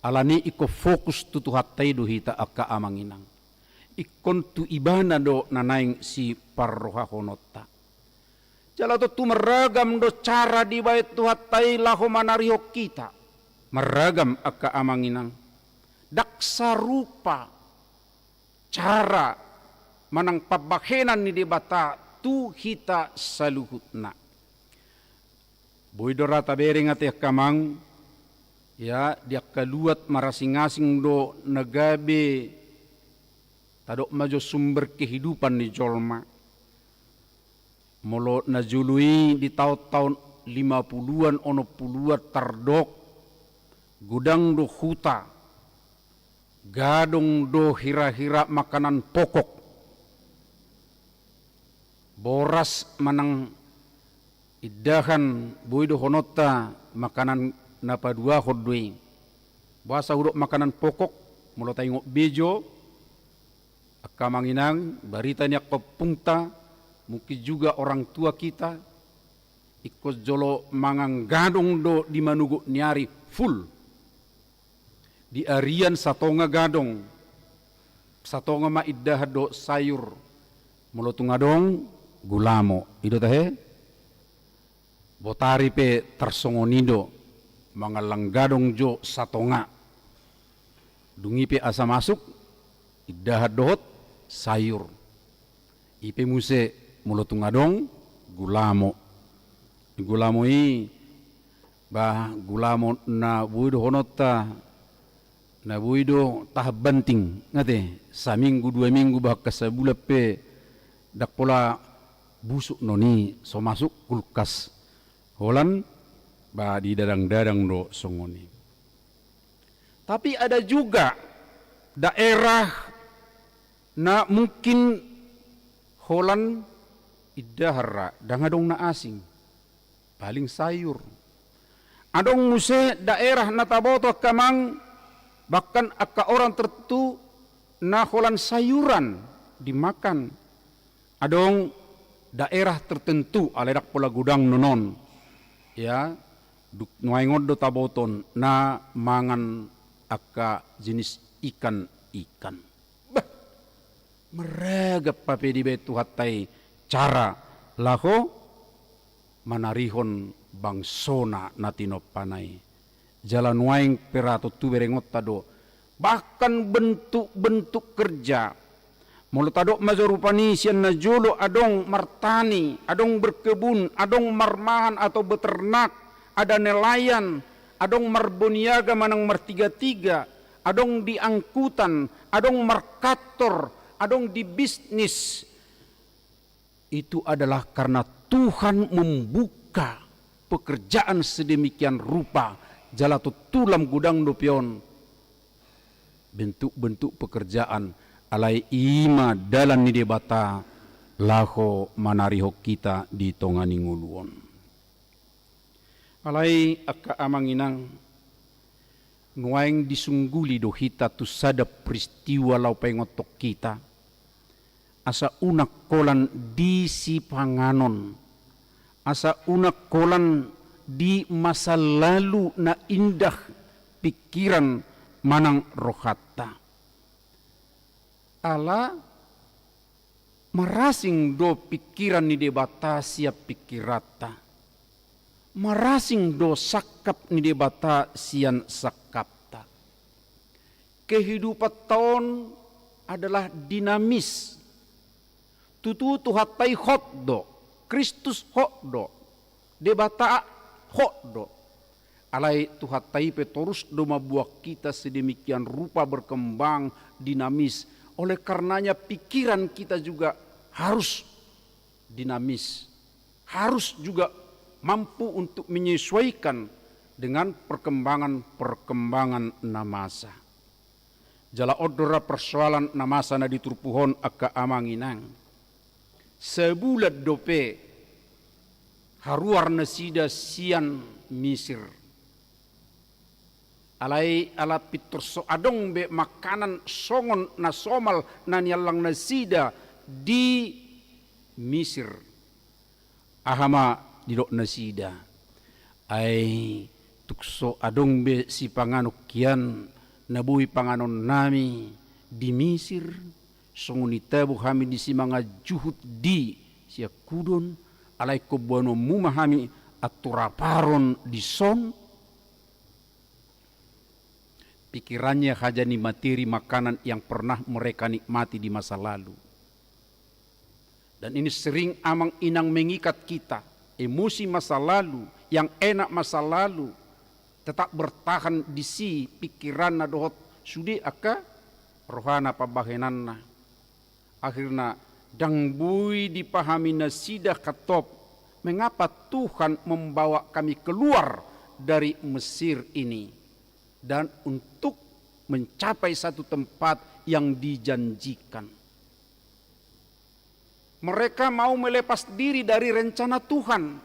Alani i ingkon fokus tu Tuhanta i do hita angka amang inang. Ingkon tu Ibana do na naeng siparrohahononta. Jala tontu marragam do cara dibaen Tuhanta i laho manarihon hita. Marragam angka amang inang. Ndang sarupa cara manang pambahenan ni Debata tu hita saluhutna. Boi do ra tabereng ate angka amang, ya, di angka luat marasing-asing do na gabe tadok ma jo sumber kehidupan ni jolma. Molo na jolo i di taon-taon lima puluhan, onom puluhan tardok, godang do huta, gadong do hira-hira makanan pokok. Boras manang indahan, boi dohononta makanan na paduahon do i. Boasa hudok makanan pokok, molo taingot be jo, angka amang inang, barita ni angka ompungta, mungkin juga orang tua kita, ingkon jolo mangan gadong do di manogot ni ari, full. Di arian satonga gadong, satonga ma indahan dohot sayur. Molo tung adong, gulamo. I do tahe? Botari pe tarsongon i do, mangallang gadong jo satonga. Dung i pe asa masuk, indahan dohot sayur. I pe muse molo tung adong, gulamo. Gulamo i, bah, gulamo na boi dohononta, na boi do tahan banting, nga ate, saminggu, dua minggu, bahkan sabulan pe, ndang pola busuk non i, so masuk kulkas. Holan, bah, didadang-dadang do songon i. Tapi ada juga daerah na mungkin holan indahan ra, ndang adong na asing. Paling sayur. Adong muse daerah na taboto angka amang, bahkan angka orang tertentu na holan sayuran dimakan. Adong daerah tertentu, alai ndang pola godang non on. Ya, dung nuaeng on do taboto on na mangan angka jenis ikan-ikan. Bah, marragam hape dibaen Tuhanta i cara laho manarihon bangsona na tinompana i. Jala nuaeng pe ra tontu berengonta do. Bahkan bentuk-bentuk kerja. Molo tadok ma jo rupani sian na jolo adong martani, adong berkebun, adong marmahan atau beternak, ada nelayan, adong marboniaga manang martiga-tiga, adong di angkutan, adong markantor, adong di bisnis. Itu adalah karena Tuhan membuka pekerjaan sedemikian rupa, jala tontu lam godang dope on bentuk-bentuk pekerjaan, Alai i ma dalan ni Debata laho manarihon hita di tonga ni ngolu on. Alai angka amang inang, nuaeng disungguli do hita tu sada peristiwa laho paingothon hita, asa unang holan di sipanganon, asa unang holan di masa lalu na indah pikiran manang rohanta. Ala marasing do pikiran ni Debata sian pikiranta. Marasing do sangkap ni Debata sian sangkapta. Kehidupanta on adalah dinamis. Tutu Tuhanta i hot do, Kristus hot do, Debata hot do. Alai Tuhanta i pe torus do mamboan hita sedemikian rupa berkembang, dinamis. Oleh karenanya pikiran kita juga harus dinamis, harus juga mampu untuk menyesuaikan dengan perkembangan-perkembangan na masa. Jala on do ra persoalan na masa na di turpuk on, angka amang inang. Sabulan dope haruar nasida sian Misir. Alai ala pintor so adong be makanan songon na somal na niallang nasida di Misir. Aha ma didok nasida? Ai tung so adong be sipanganon hian na boi panganonnami di Misir, songon i tabo hami disi mangan juhut di siangkudon, alai ingkon boanonmu ma hami anturaparon dison. Pikirannya hanya di materi makanan yang pernah mereka nikmati di masa lalu. Dan ini sering amang inang mengikat kita, emosi masa lalu, yang enak masa lalu, tetap bertahan di si pikiranna dohot sude angka rohana pambahenanna. Akhirna, ndang boi dipahami nasida hatop, mengapa Tuhan membawa kami keluar dari Mesir ini dan untuk mencapai satu tempat yang dijanjikan. Mereka mau melepas diri dari rencana Tuhan.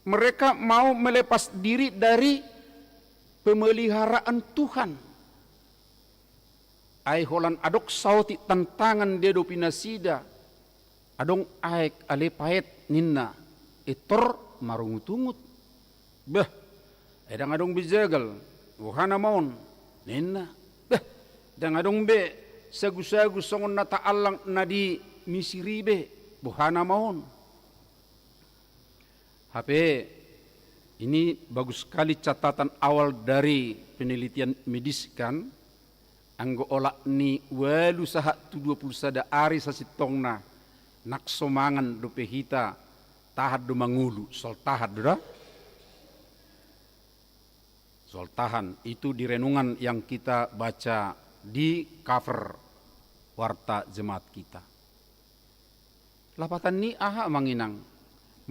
Mereka mau melepas diri dari pemeliharaan Tuhan. Ai holan adong saotik tantangan diadopi nasida. Adong aek ale paet ninna, pintor marungut-ungut. Bah, ai ndang adong be jagal, boha nama on ninna. Bah, ndang adong be sagu-sagu songon na taallang na di Misir i be, boha nama on. Hape ini bagus sekali catatan awal dari penelitian medis kan, anggo olat ni ualu sahat tu dua pulu sada ari sasintongna, nang so mangan dope hita, tahan do mangolu, soal tahan do da. Soal tahan, itu di renungan yang kita baca di cover warta jemaat kita. Lapatan ni aha amang inang,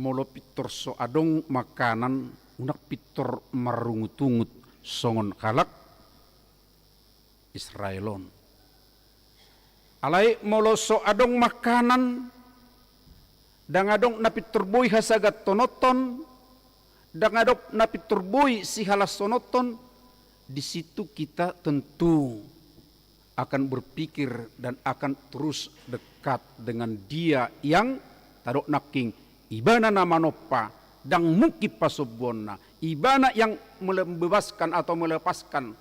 molo pintor so adong makanan, unang pintor marungut-ungut songon halak Israel on. Alai molo so adong makanan, ndang adong na pintor boi hasaganhononton, ndang adong na pintor boi sihalashononton, di situ kita tentu akan berpikir dan akan terus dekat dengan Dia yang tadok nangkin, Ibana na manompa, ndang mungkin pasombuonna, Ibana yang membebaskan atau melepaskan,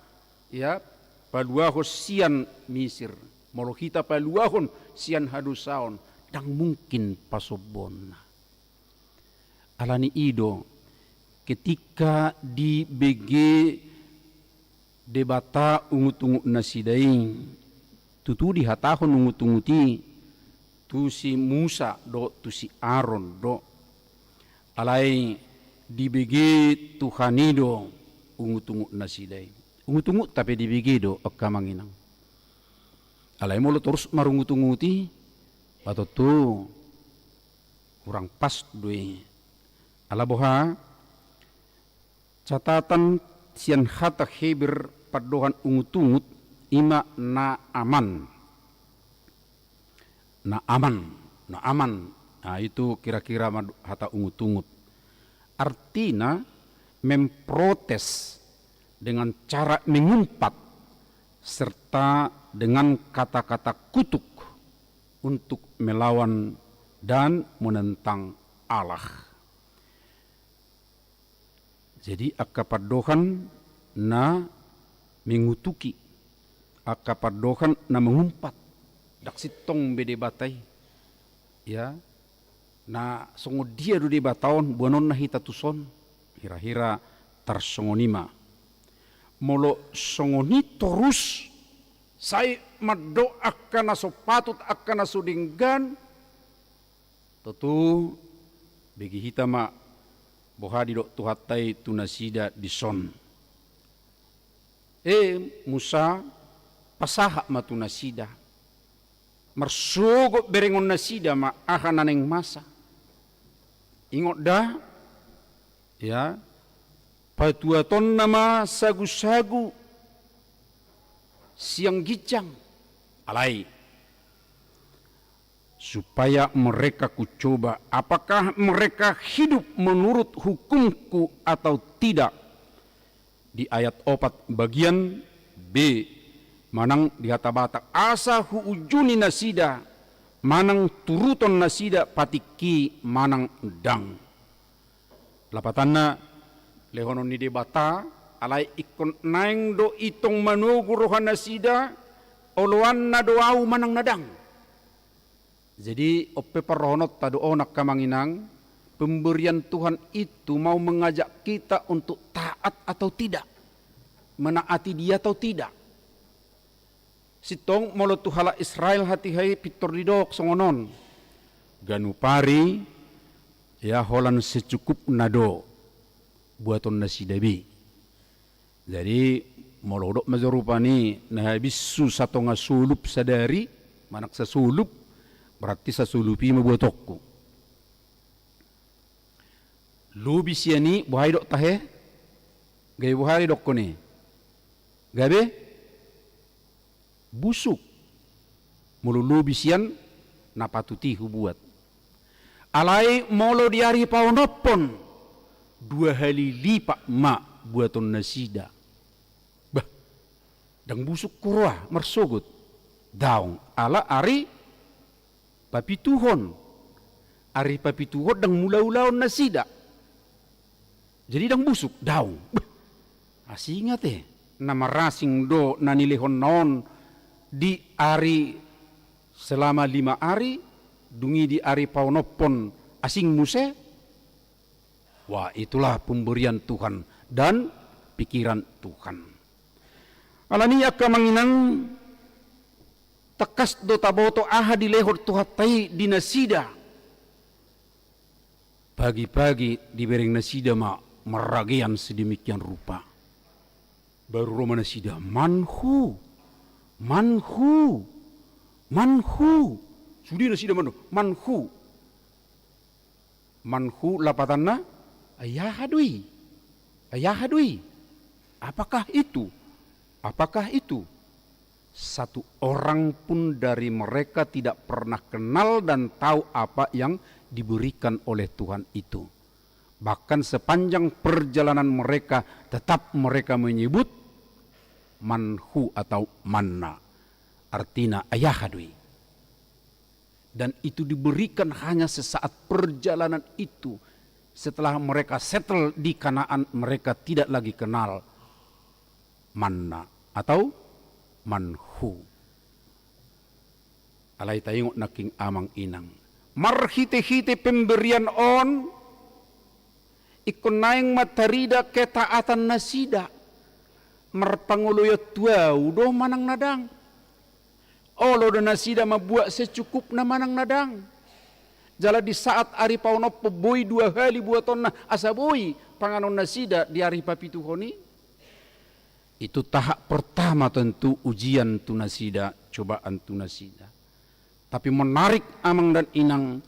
ya, paluahon sian Misir. Molo hita paluahon sian hadosaon, ndang mungkin pasombuonna. Alani i do, ketika dibege Debata ungut-ungut nasida i, tutu dihatahon ungut-ungut i tu si Musa dohot tu si Aron do. Alai dibege Tuhan i do ungut-ungut nasida i. Ungut-ungut hape dibege do angka amang inang. Alai molo torus marungut-ungut i, patontu hurang pas do i. Ala boha, catatan sian hata Heber pandohan ungut-ungut, i ma Naaman. na aman, na aman. Nah, itu kira-kira hata ungut-ungut. Artina memprotes dengan cara mengumpat serta dengan kata-kata kutuk untuk melawan dan menentang Allah. Jadi angka pandohan na mengutuki, angka pandohan na mengumpat. Ndang sintong be Debata i. Ya, na songon dia do Debata on, boanonna hita tuson? Hira-hira tarsongon i ma. Molo songon i torus, sai mandok angka na so patut, angka na so denggan, tontu bege hita ma boha didok Tuhanta i tu nasida dison. E Musa, pasahat ma tu nasida. Marsogot berengon nasida ma aha na naeng masa. Ingot da, ya, patuatonna ma sagu-sagu sian ginjang. Alai, supaya mereka kucoba apakah mereka hidup menurut hukumku atau tidak. Di ayat opat bagian B, manang di hata Batak, asa huujuni nasida, manang turuton nasida patikki manang ndang. Lapatanna, lehonon ni Debata, alai ingkon naeng do i tong manogu roha nasida, oloanna do ahu manang na ndang. Jadi, on pe parrohononta do on angka amang inang, pemberian Tuhan itu mau mengajak kita untuk taat atau tidak, menaati Dia atau tidak. Sintong molo tu halak Israel hatiha i pintor didok songon on. Ganup ari, ya, holan secukupna do buaton nasida be. Jadi, molo hudok ma jo rupani na habis tu satonga solup sadari, manang sasolup, berarti sasolup i ma buatonku. Lobi sian i, boha didok tahe? Gabe boha didokkon i? Gabe busuk. Molo lobi sian na patut i hubuat. Alai molo di ari paonomhon, dua hali lipat ma buaton nasida. Bah, ndang busuk huroha marsogot? Daong, ala ari papituhon. Ari papituhon ndang mulaulaon nasida. Jadi ndang busuk? Daong. Beh, asing ate. Na marasing do na nilehonna on di ari selama lima ari, dung i di ari paonomhon asing muse. Wah, itulah pemberian Tuhan dan pikiran Tuhan. Alani i angka amang inang, tangkas do taboto aha dilehon Tuhanta i di nasida. Pagi-pagi dibereng nasida ma marragean sedemikian rupa. Baru ro ma nasida, "Man who? Man who? Man who?" Sude nasida mandok, "Man who?" Man who lapatanna, ai aha do i? Ai aha do i? Apakah itu? Apakah itu? Satu orang pun dari mereka tidak pernah kenal dan tahu apa yang diberikan oleh Tuhan itu. Bahkan sepanjang perjalanan mereka, tetap mereka menyebut man who atau manna. Artina, ai aha do i? Dan itu diberikan hanya sesaat perjalanan itu. Setelah mereka settle di Kanaan, mereka tidak lagi kenal manna atau man who. Alai taingot nangkin amang inang, marhite-hite pemberian on, ingkon naeng ma tarida ketaatan nasida. Marpangoloion tu ahu do manang na ndang? Olo do nasida mambuat secukupna manang na ndang? Jala di saat ari paonomhon boi dua hali buatonna asa boi panganon nasida di ari papituhon i? Itu tahap pertama tentu ujian tu nasida, cobaan tu nasida. Tapi menarik amang dan inang,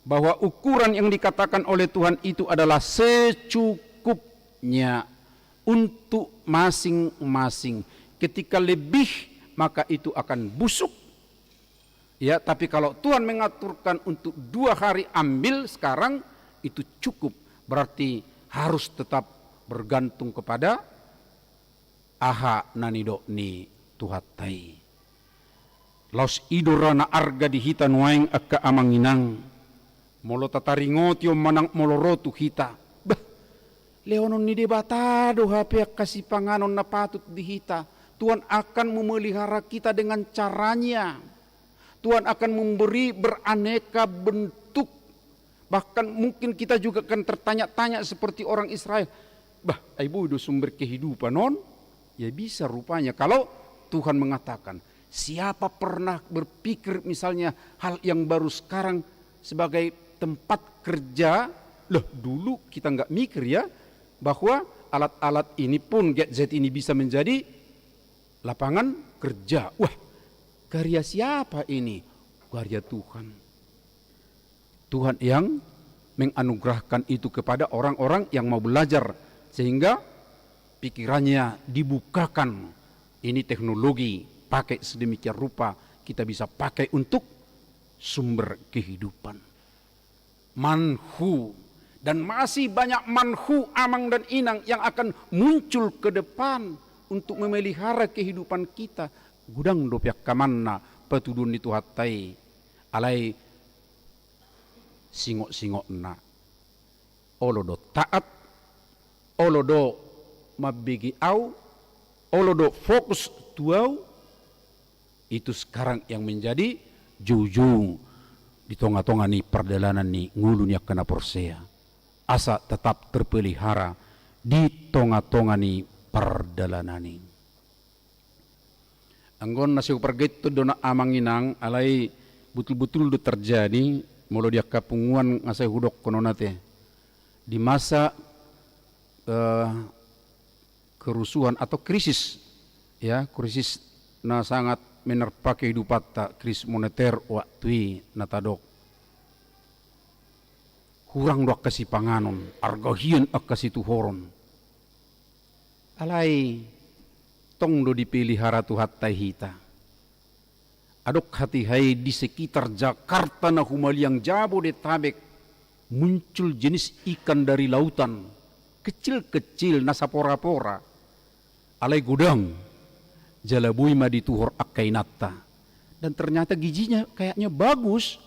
bahwa ukuran yang dikatakan oleh Tuhan itu adalah secukupnya untuk masing-masing. Ketika lebih, maka itu akan busuk. Ya, tapi kalau Tuhan mengaturkan untuk dua hari, ambil sekarang, itu cukup. Berarti harus tetap bergantung kepada aha na nidok ni Tuhanta i. Laos i do ra na arga di hita nuaeng, angka amang inang. Molo tataringoti on manang molo ro tu hita, bah, lehonon ni Debata do hape angka sipanganon na patut di hita. Tuhan akan memelihara kita dengan caranya. Tuhan akan memberi beraneka bentuk. Bahkan mungkin kita juga akan tertanya-tanya seperti orang Israel. Bah, ai boi do sumber kehidupan on? Ya bisa rupanya kalau Tuhan mengatakan. Siapa pernah berpikir misalnya hal yang baru sekarang sebagai tempat kerja? Loh, dulu kita nggak mikir ya, bahwa alat-alat ini pun, gadget ini bisa menjadi lapangan kerja. Wah, karya siapa ini? Karya Tuhan. Tuhan yang menganugerahkan itu kepada orang-orang yang mau belajar, sehingga pikirannya dibukakan. Ini teknologi, pakai sedemikian rupa, kita bisa pakai untuk sumber kehidupan. Manhu, dan masih banyak manhu, amang dan inang, yang akan muncul ke depan untuk memelihara kehidupan kita. Godang dope angka manna patuduhon ni Tuhanta i. Alai singot-singotna, olo do taat, olo do mambege au, olo do fokus tu au. Itu sekarang yang menjadi joujou di tonga-tonga ni pardalanan ni ngolu ni angka na porsea, asa tetap terpelihara di tonga-tonga ni pardalanan i. Anggo on na sai hupargait do na, amang inang, alai butul-butul do terjadi. Molo di angka punguan nga sai hudokkon on ate, di masa, eh, kerusuhan atau krisis, ya, krisis na sangat menerpa kehidupanta, krisis moneter waktu i na tadok. Hurang do angka sipanganon, arga hian angka situhoron. Alai tong do dipelihara Tuhanta i hita. Adong hatiha i di sekitar Jakarta na humaliang Jabodetabek, muncul jenis ikan dari lautan, kecil-kecil, na sapora-pora. Alai godang, jala boi ma dituhor angka inanta. Dan ternyata gizinya kayaknya bagus,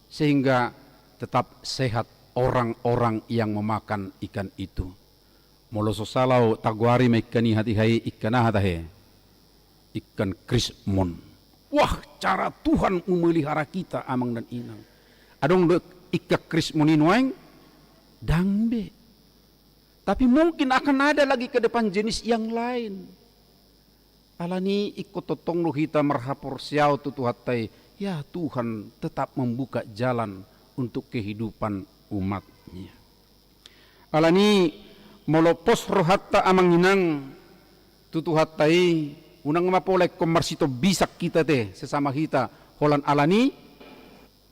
sehingga tetap sehat orang-orang yang memakan ikan itu. Molo so sala au, tagoari ma ikan i hatiha i, ikan aha tahe? Ikan krismon. Wah, cara Tuhan memelihara kita, amang dan inang. Adong do ikan krismon i nuaeng? Ndang be. Tapi mungkin akan ada lagi ke depan jenis yang lain. Alani i ingkon tongtong do hita marhaporseaon tu Tuhanta i, ya, Tuhan tetap membuka jalan untuk kehidupan umat-Nya. Alani i, molo pos rohanta, amang inang, tu Tuhanta i, unang ma pola ingkon marsitombisang hita ate, sesama hita, holan alani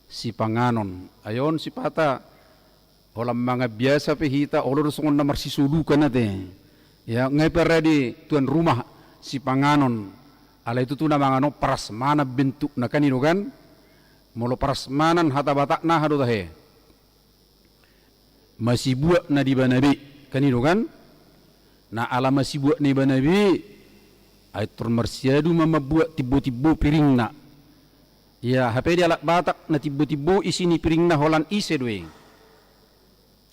sipanganon. Ai on sipata, holan mangan biasa pe hita, olo do songon na marsisolukan ate. Ya, nga pe rade tuan rumah sipanganon. Alai tutu na mangan on parasmanan bentukna, kan i do kan? Molo parasmanan, hata Batakna aha do tahe? Masibuak na di ibana be, kan i do kan? Na ala masibuak na ibana be, ai tor marsiadu ma mambuat timbo-timbo piringna. Ya, hape di halak Batak na timbo-timbo isi ni piringna holan ise do i?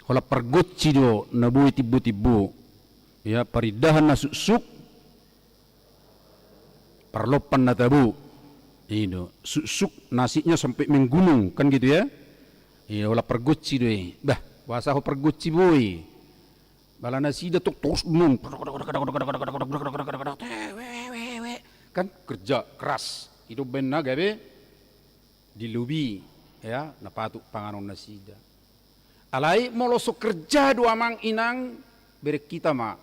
Holan pargonsi do na boi timbo-timbo. Ya, parindahan na suksuk, parlompan na tabo. I do, suksuk nasibnya sampai menggunung, kan gitu ya? I do, holan pargonsi do i. Bah, boasa ho pargonsi boi? Pala nasida tong torus dunong. Kan kerja keras. I do umbahen na gabe dilobi, ya, na patut panganon nasida. Alai molo so kerja do, amang inang, bereng hita ma.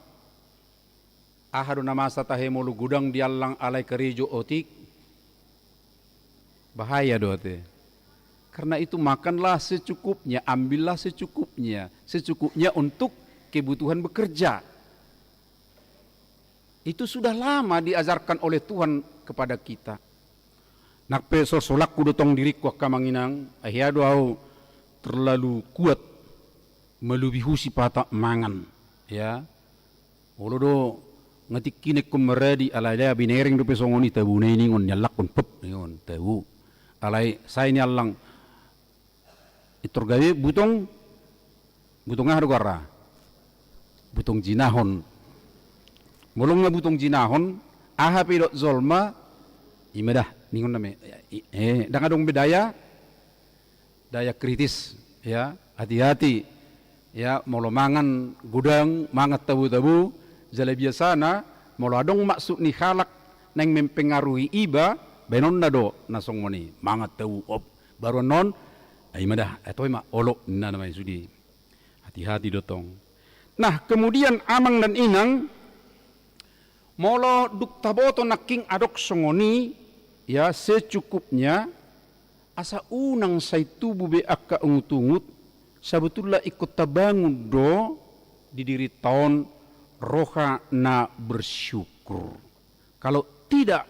Aha do na masa tahe molo godang di allang alai karejo otik? Bahaya do ate. Karena itu makanlah secukupnya, ambillah secukupnya, secukupnya untuk kebutuhan bekerja. Itu sudah lama diajarkan oleh Tuhan kepada kita. Nang pe solsolangku do tong diringku angka amang inang, ai hea do ahu terlalu kuat malubihu sipata mangan, ya. Olo do nga tingki na ingkon maradi, alai da binereng dope songon i, tabu na i ningon, niallangkon, pep, ningon, tabu. Alai sai niallang, pintor gabe butong, butong aha do goarna? Butong jinahon. Molo nga butong jinahon, aha pe didok jolma, i ma da, ningon nama. I, eh, ndang adong be daya, daya kritis, ya, hati-hati, ya, molo mangan godang, mangan tabu-tabu, jala biasana, molo adong maksud ni halak naeng mempengaruhi iba, baenonna do na songon i, mangan tabu, op, baru annon, ai ma da, ai toe ma, olo, ninna nama i sude. Hati-hati do tong. Nah, kemudian amang dan inang, molo dung taboto nangkin adong songon i, ya, secukupnya, asa unang sai tubu be angka ungut-ungut, sabotulna ingkon tabangun do di dirinta on roha na bersyukur. Kalau tidak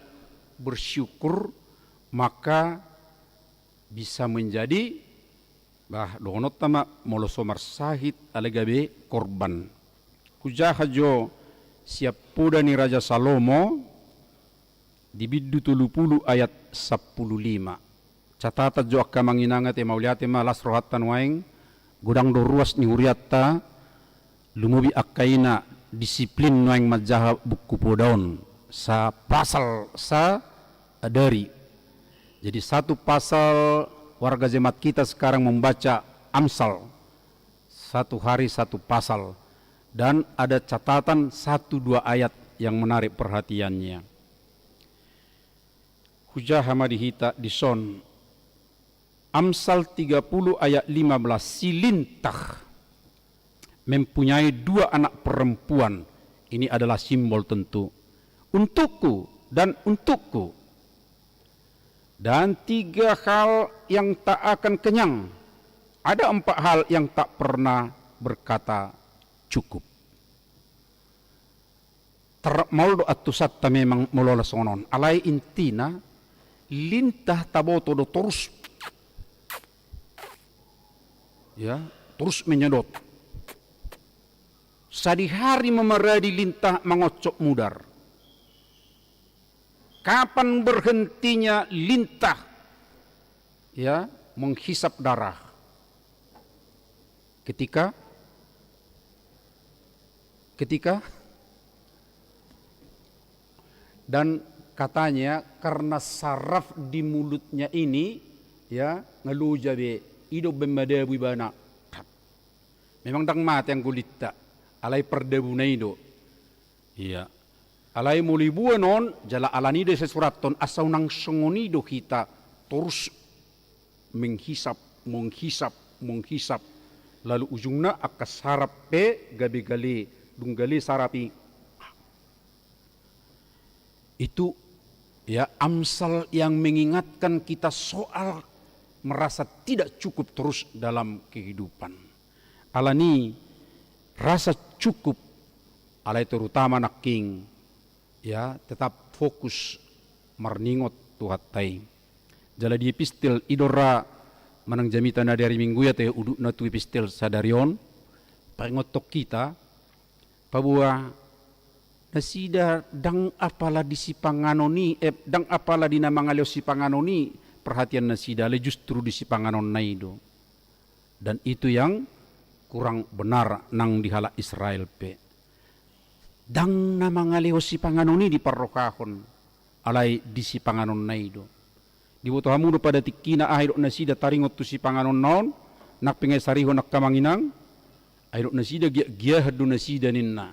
bersyukur, maka bisa menjadi, bah, dohononta ma, molo so marsahit alai gabe korban. Hujaha jo sian poda ni Raja Salomo di bindu tolu pulu ayat sampulu lima. Catatan jo angka amang inang, ate mauliate ma, las rohanta nuaeng, godang do ruas ni hurianta, lumobi angka ina, disiplin nuaeng manjaha buku poda on, sapasal sadari. Jadi satu pasal, warga jemaat kita sekarang membaca Amsal, satu hari satu pasal, dan ada catatan satu dua ayat yang menarik perhatiannya. Hujaha ma di hita dison. Amsal tiga puluh ayat lima belas, si Lintah mempunyai dua anak perempuan. Ini adalah simbol tentu. Untukku dan untukku. Dan tiga hal yang tak akan kenyang. Ada empat hal yang tak pernah berkata cukup. Tar-, maol do antusanta memang molo songon on. Alai intina, Lintah taboto do torus. Ya, torus menyedot. Sadihari ma maradi Lintah mangoncop mudar. Kapan berhentinya Lintah, ya, menghisap darah? Ketika, ketika, dan katanya karena saraf di mulutnya ini, ya, nga loja be, i do umbahen madabu ibana. Memang ndang mate anggo Lintah, alai pardabuna i do. Iya. Alai molo iboan on, jala alani do i sasurathon, asa unang songon i do hita, torus menghisap, menghisap, menghisap. Lalu ujungna angka saraf pe gabe gale, dung gale saraf i. Itu, ya, Amsal yang mengingatkan kita soal merasa tidak cukup terus dalam kehidupan. Alani rasa cukup, alai terutama nangkin, ya, tetap fokus marningot tu Tuhanta i. Jala di epistel i do ra manang jamita na di ari Minggu i, ate, udutna tu epistel sadari on, paingothon hita, paboa nasida ndang apala di sipanganon i, eh, ndang apala di na mangalehon sipanganon i perhatian nasida, alai justru di sipanganonna i do. Dan itu yang kurang benar nang di halak Israel pe. Ndang na mangalehon sipanganon i diparrohahon, alai di sipanganonna i do. Diboto hamu do pada tingkina aha didok nasida taringot tu sipanganonna on, nang pe nga disarihon angka amang inang, ai didok nasida giak-giahan do nasida ninna.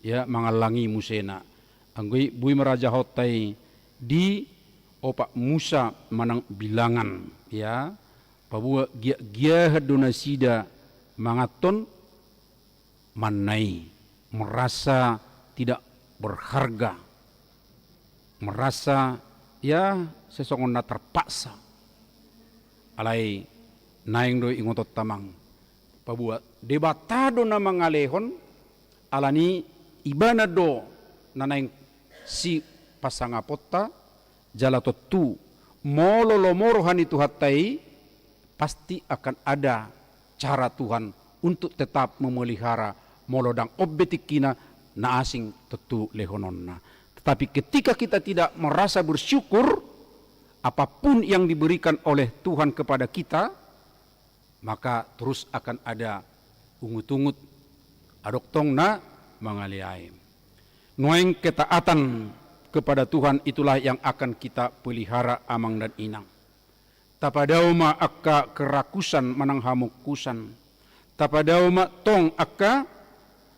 Ya, mangallangi musena. Anggo i boi ma raja hot i di opat Musa manang Bilangan, ya. Paboa giak-giahan do nasida manganhon manna i, merasa tidak berharga, merasa, ya, sesongon na terpaksa. Alai naeng do ingotonta, amang, paboa Debata do na mangalehon, alani ibana do na naeng sipasangaponta, jala tontu Molo lomo roha ni Tuhanta i, pasti akan ada cara Tuhan untuk tetap memelihara, molo ndang on be tingkina, na asing tontu lehononna. Tetapi ketika kita tidak merasa bersyukur, apapun yang diberikan oleh Tuhan kepada kita, maka terus akan ada ungut-ungut, adong tong na mangaleai. Nuaeng ketaatan kepada Tuhan itulah yang akan kita pelihara, amang dan inang. Tapadao ma angka kerakusan manang hamungkusan. Tapadao ma tong angka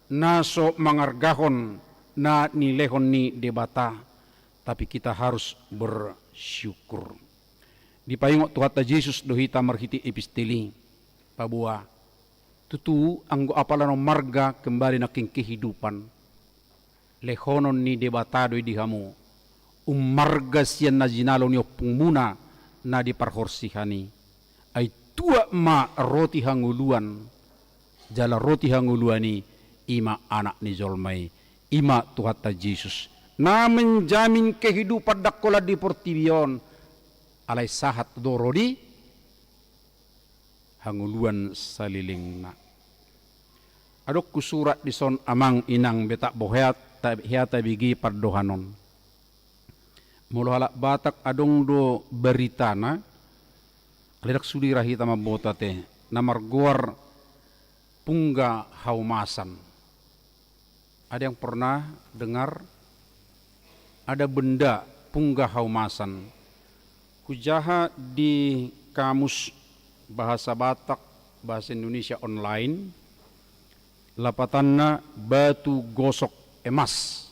na so mangargahon na nilehon ni Debata. Tapi kita harus bersyukur. Dipaingot Tuhanta Jesus do hita marhite epistel i, paboa tutu anggo apala na ummarga kembali nangkin kehidupan, lehonon ni Debata do i di hamu, ummarga sian na jinalo ni ompungmuna na di parhorsihan i. Ai tuak ma roti hangoluan, jala roti hangoluan i, i ma Anak ni jolma i, i ma Tuhanta Jesus, na menjamin kehidupan ndang holan di portibi on, alai sahat do ro di hangoluan salelengna. Adong husurat dison, amang inang, be tabo hea ta-, hea tabege pandohan on. Molo halak Batak adong do baritana, alai ndang sude ra hita mamboto ate, na margoar pungga haumasan. Ada yang pernah dengar ada benda pungga haumasan? Hujaha di kamus bahasa Batak, bahasa Indonesia online, lapatanna batu gosok emas.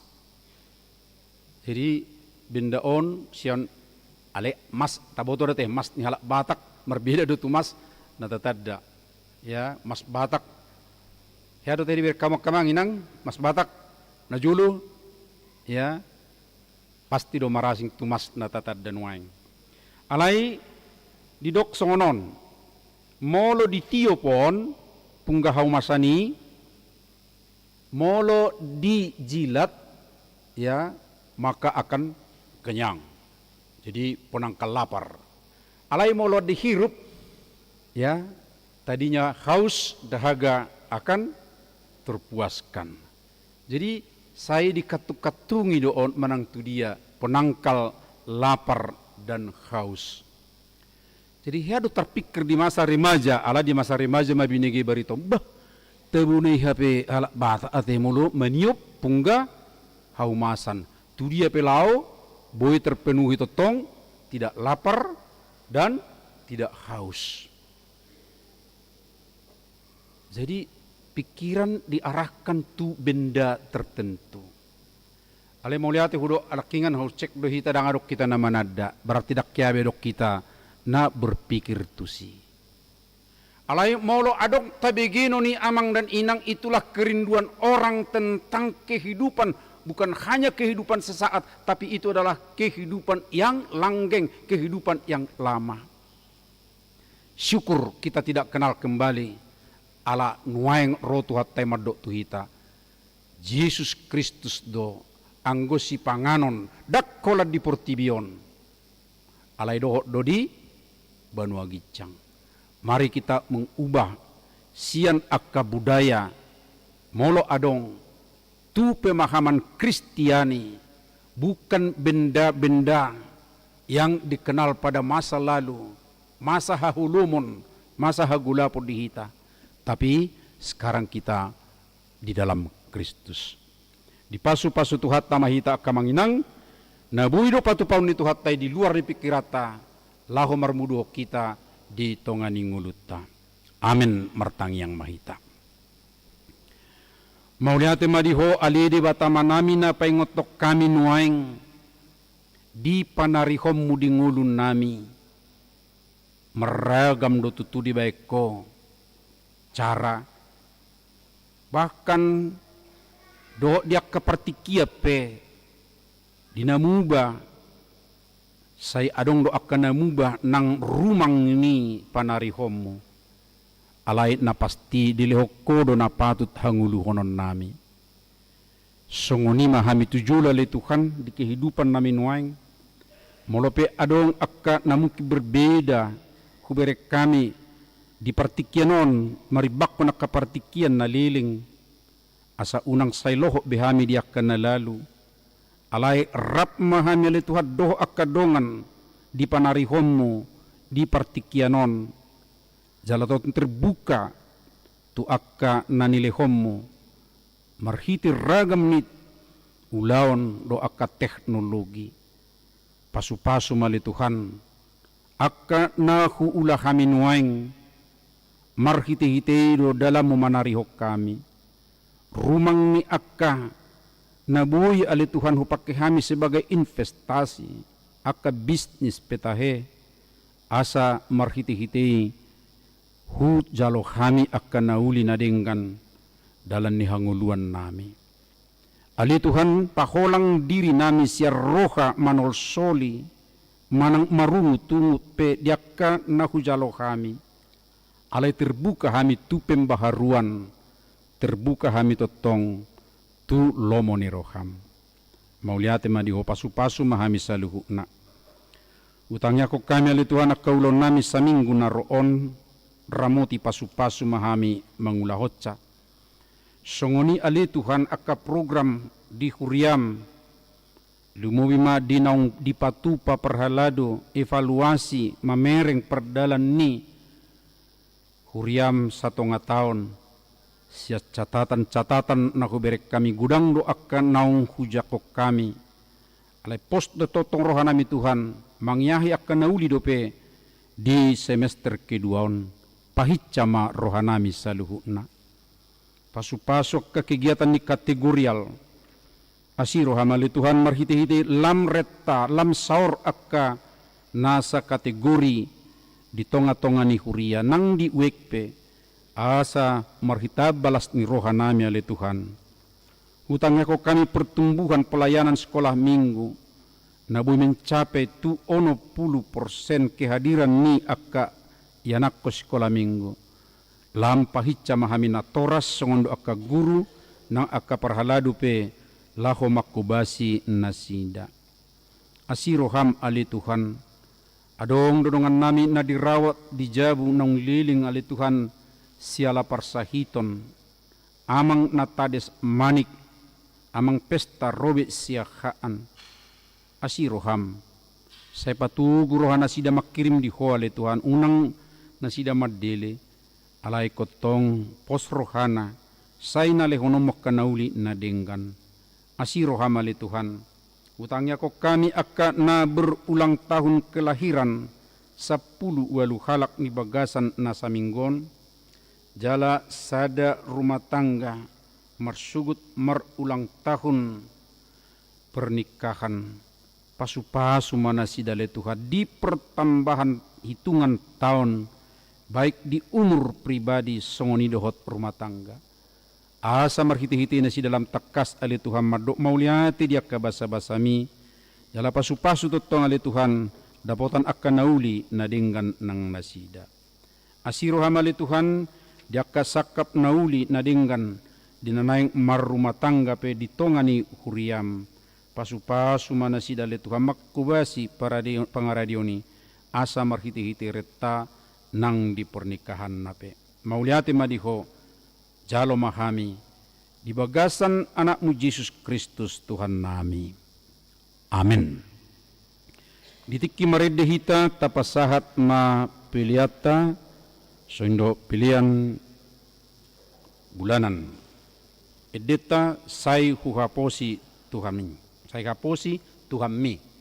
Jadi benda on sian, alai mas, taboto do ate, mas ni halak Batak marbeda do tu mas na tatanda. Ya, mas Batak. Hea do ate dibereng hamu, amang inang, mas Batak na jolo, ya, pasti do marasing tu mas na tatanda nuaeng. Alai didok songon on, molo ditiop on pungga haumasan i, molo dijilat, ya, maka akan kenyang. Jadi penangkal lapar. Alai molo dihirup, ya, tadinya haus dahaga akan terpuaskan. Jadi sai dikantung-kantungi do on manang tudia penangkal lapar dan haus. Jadi hea do tarpikir di masa remaja, ala di masa remaja ma binege barita on. Bah, tabo na i hape halak Batak ate molo maniop pungga haumasan. Tudia pe laho, boi terpenuhi tongtong, tidak lapar dan tidak haus. Jadi pikiran diarahkan tu benda tertentu. Alai mauliate hudok, nangkiningan haucek do hita, ndang adong hita na mananda, berarti ndang hea be adong hita na berpikir tusi. Alai molo adong tabegenon i, amang dan inang, itulah kerinduan orang tentang kehidupan, bukan hanya kehidupan sesaat, tapi itu adalah kehidupan yang langgeng, kehidupan yang lama. Syukur kita tidak kenal kembali, ala nuaeng ro Tuhanta i mandok tu hita. Jesus Kristus do anggo sipanganon, ndang holan di portibi on, alai dohot do di banua ginjang. Mari kita mengubah sian angka budaya, molo adong, tu pemahaman Kristiani, bukan benda-benda yang dikenal pada masa lalu, masa haholomon, masa hagolapon di hita, tapi sekarang kita di dalam Kristus. Dipasu-pasu Tuhanta ma hita, angka amang inang, na boi do patupaon ni Tuhanta i di luar ni pikiranta, laho marmuduhon hita di tonga ni ngolunta. Amen. Martangiang ma hita. Mauliate ma di Ho, ale Debata Amanami, na paingothon hami nuaeng di panarihonmu di ngolunami. Marragam do tutu dibaen Ho cara, bahkan dohot di angka partingkian pe, di na muba, sai adong do angka na muba nang rumang ni panarihonmu. Alai na pasti dilehon Ho do na patut hangoluhononnami. Songon i ma hami tu jolo, ale Tuhan, di kehidupannami nuaeng. Molo pe adong angka na mungkin berbeda hubereng hami di partingkian on, marimbangkon angka partingkian na leleng, asa unang sai lohot be hami di angka na lalu. Alai rap ma hami ale Tuhan dohot angka dongan dipanarihonmu di partingkian on, jala tongtong terbuka tu angka na nilehonmu marhite ragam ni ulaon dohot angka teknologi. Pasupasu ma ale Tuhan angka na huula hami nuaeng, marhitehite i do dalanmu manarihon hami. Rumang ni angka na boi ale Tuhan hupangke hami sebagai investasi, angka bisnis pe tahe, asa marhitehite i hujalo hami angka na uli na denggan dalan ni hangoluannami. Ale Tuhan, paholang dirinami sian roha manolsoli manang marungutungut pe di angka na hujalo hami. Alai terbuka hami tu pembaharuan, terbuka hami tongtong tu lomo ni roham. Mauliate ma di Ho, pasupasu ma hami saluhutna. Hutangiangkon hami ale Tuhan angka ulaonnami saminggu na ro on, ramoti pasupasu ma hami mangulahonsa. Songon i ale Tuhan angka program di huriam, lumobi ma di naung dipatupa parhalado, evaluasi mamereng pardalan ni huriam satonga taon, sian catatan-catatan na hubereng hami, godang do angka naung hujangkon hami. Alai pos do tongtong rohanami Tuhan, mangiahi angka na uli dope di semester kedua on, pahinsa ma rohanami saluhutna. Pasupasu angka kegiatan ni kategorial. Asi roham ale Tuhan marhitehite lam renta, lam saor angka nasa kategori di tonga-tonga ni huria nang di wijk pe, asa marhite balas ni rohanami ale Tuhan. Hutangiangkon hami pertumbuhan pelayanan sekolah minggu, na boi mencapai tu onom pulu persen kehadiran ni angka ianakkon sekolah minggu. Lam pahinsa ma hami natoras songon do angka guru nang angka parhalado pe laho manghobasi nasida. Asi roham ale Tuhan, adong do dongannami na dirawat di jabu naung leleng ale Tuhan, siala parsahiton, amang na tades manik, amang pesta robek siahaan. Asi roham, sai patogu roha nasida mangkirim di Ho ale Tuhan, unang nasida mandele, alai ingkon tong pos rohana, sai na lehononmu angka na uli na denggan. Asi roham ale Tuhan, hutangiangkon hami angka na berulang tahun kelahiran, sampulu ualu halak di bagasan na saminggu on, jala sada rumah tangga marsogot marulang tahun pernikahan. Pasupasu ma nasida ale Tuhan di pertambahan hitungan taon, baik di umur pribadi songon i dohot rumah tangga. Asa marhitehite nasida lam tangkas ale Tuhan mandok mauliate di angka basabasami, jala pasupasu tongtong ale Tuhan dapotan angka na uli na denggan nang nasida. Asi roham ale Tuhan, di angka sangkap na uli na denggan, di na naeng marrumah tangga pe di tonga ni huriam. Pasupasu ma nasida ale Tuhan manghobasi parade-, pangaradion i, asa marhitehite renta nang di pernikahanna pe. Mauliate ma di Ho, jalo ma hami, di bagasan Anakmu Jesus Kristus Tuhannami. Amen. Di tingki marende hita tapasahat ma peleanta, songon i do pelean bulanan. Endenta sai huhaposi Tuhanmi. Sai haposi Tuhanmi.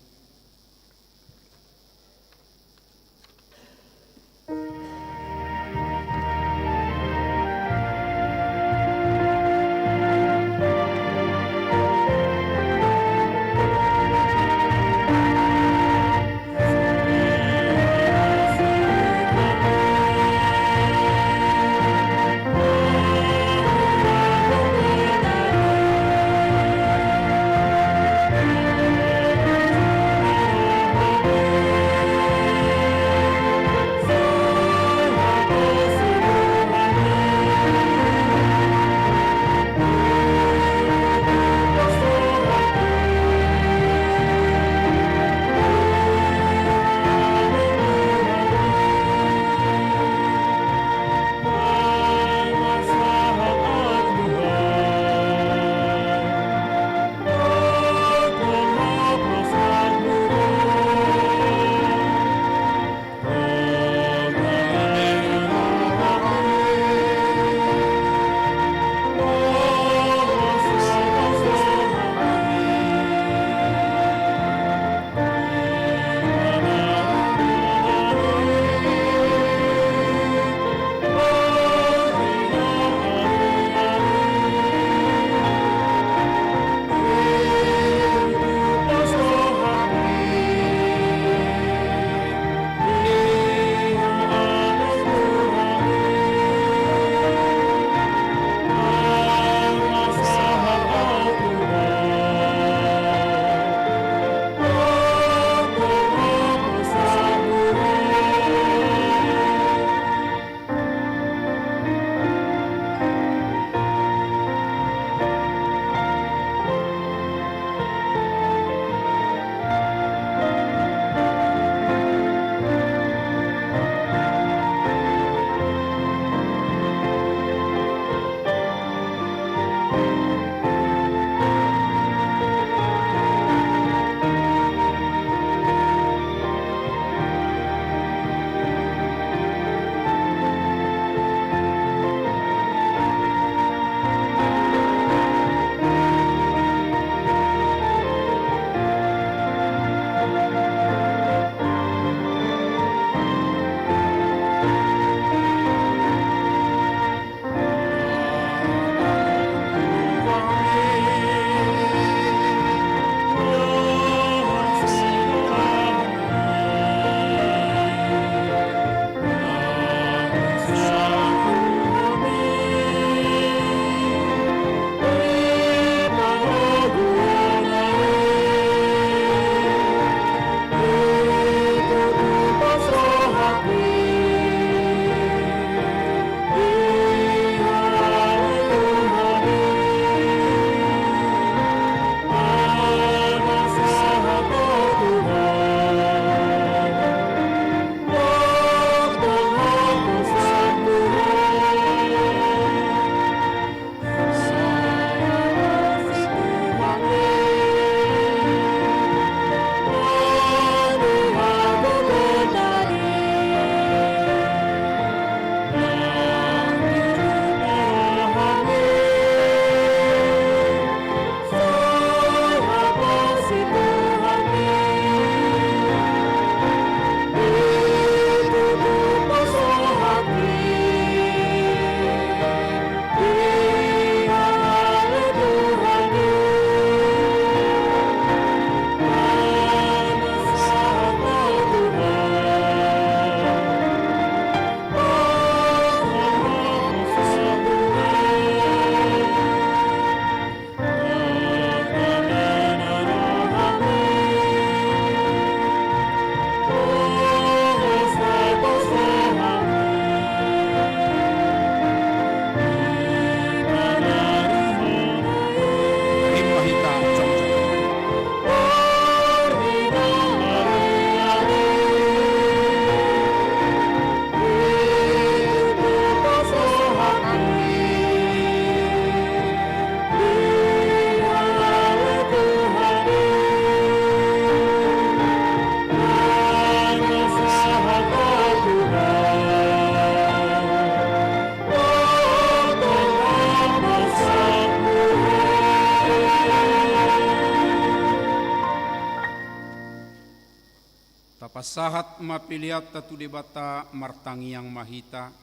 Sahat ma peleanta tu Debata, martangiang ma hita.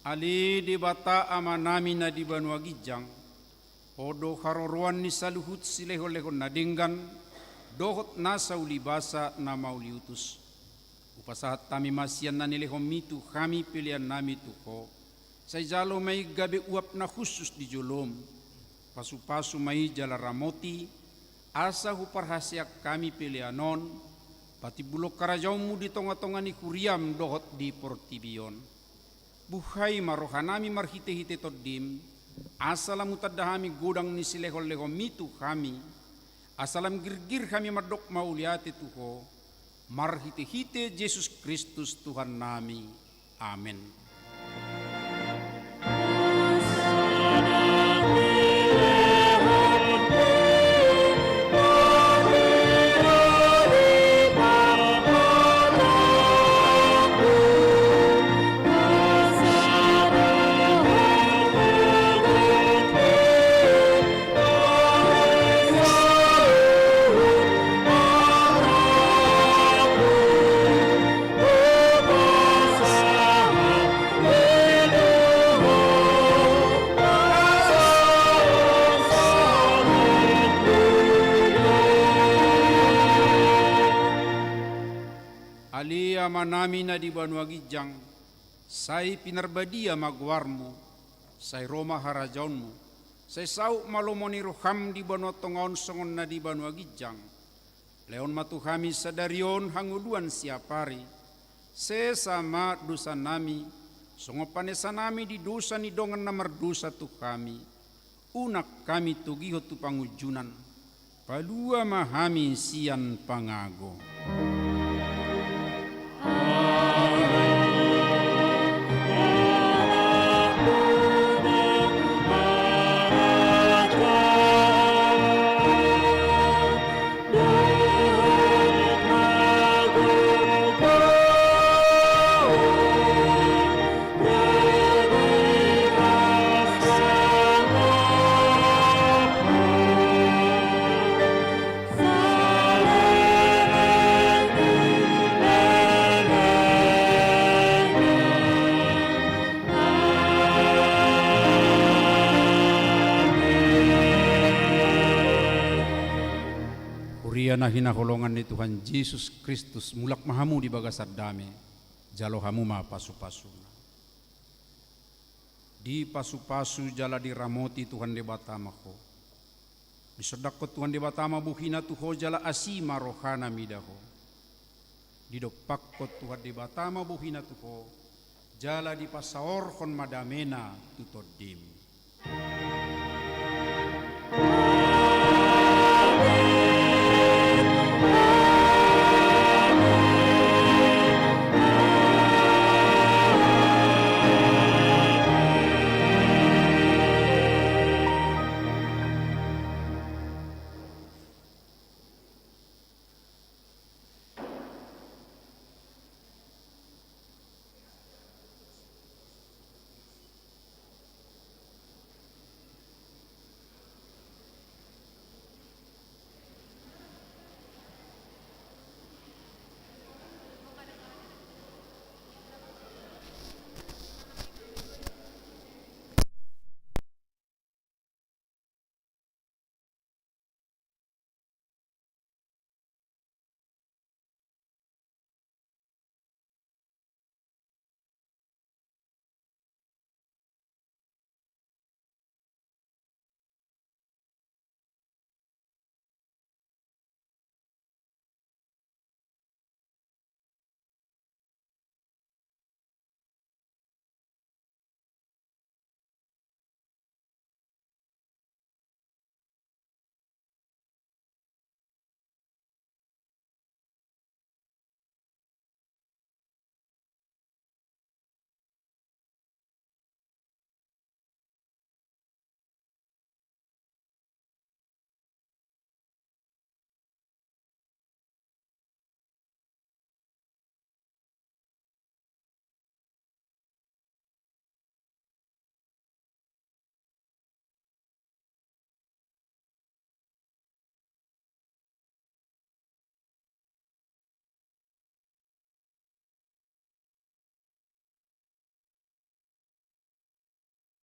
Ale Debata Amanami na di banua ginjang, Ho do haroroan ni saluhut silehonlehon na denggan dohot nasa ulibasa na mauliutus. Hupasahat hami ma sian na nilehonMi tu hami peleannami tu Ho, sai jalo ma i gabe uap na hushus di joloM. Pasupasu ma i jala ramoti, asa huparhaseang hami pelean on patimbulhon harajaonMu di tongatonga ni huriaM dohot di portibi on. Buhai ma rohanami marhitehite TondiM, asa lam hutanda hami godang ni silehonlehonMi tu hami, asa lam girgir hami mandok mauliate tu Ho, marhitehite Jesus Kristus Tuhannami. Amen. Ale Amanami na di banua ginjang, sai pinarbadia ma goarMu, sai ro ma harajaonMu, sai saut ma lomo ni rohaM di banua tonga on songon na di banua ginjang. Lehon ma tu hami sadari on hangoluan siapari. Sesa ma dosanami, songon panesanami di dosa ni dongan na mardosa tu hami. Unang hami togihon tu pangunjunan. Palua ma hami sian pangago. Huria na hinaholongan ni Tuhan Jesus Kristus, mulak ma hamu di bagasan dame, jalo hamu ma pasupasuna. Dipasupasu jala diramoti Tuhan Debata ma ho. Disondangkon Tuhan Debata ma bohina tu ho jala asi ma rohana mida ho. Didompakkon Tuhan Debata ma bohina tu ho, jala dipasaorhon ma damena tu tondim.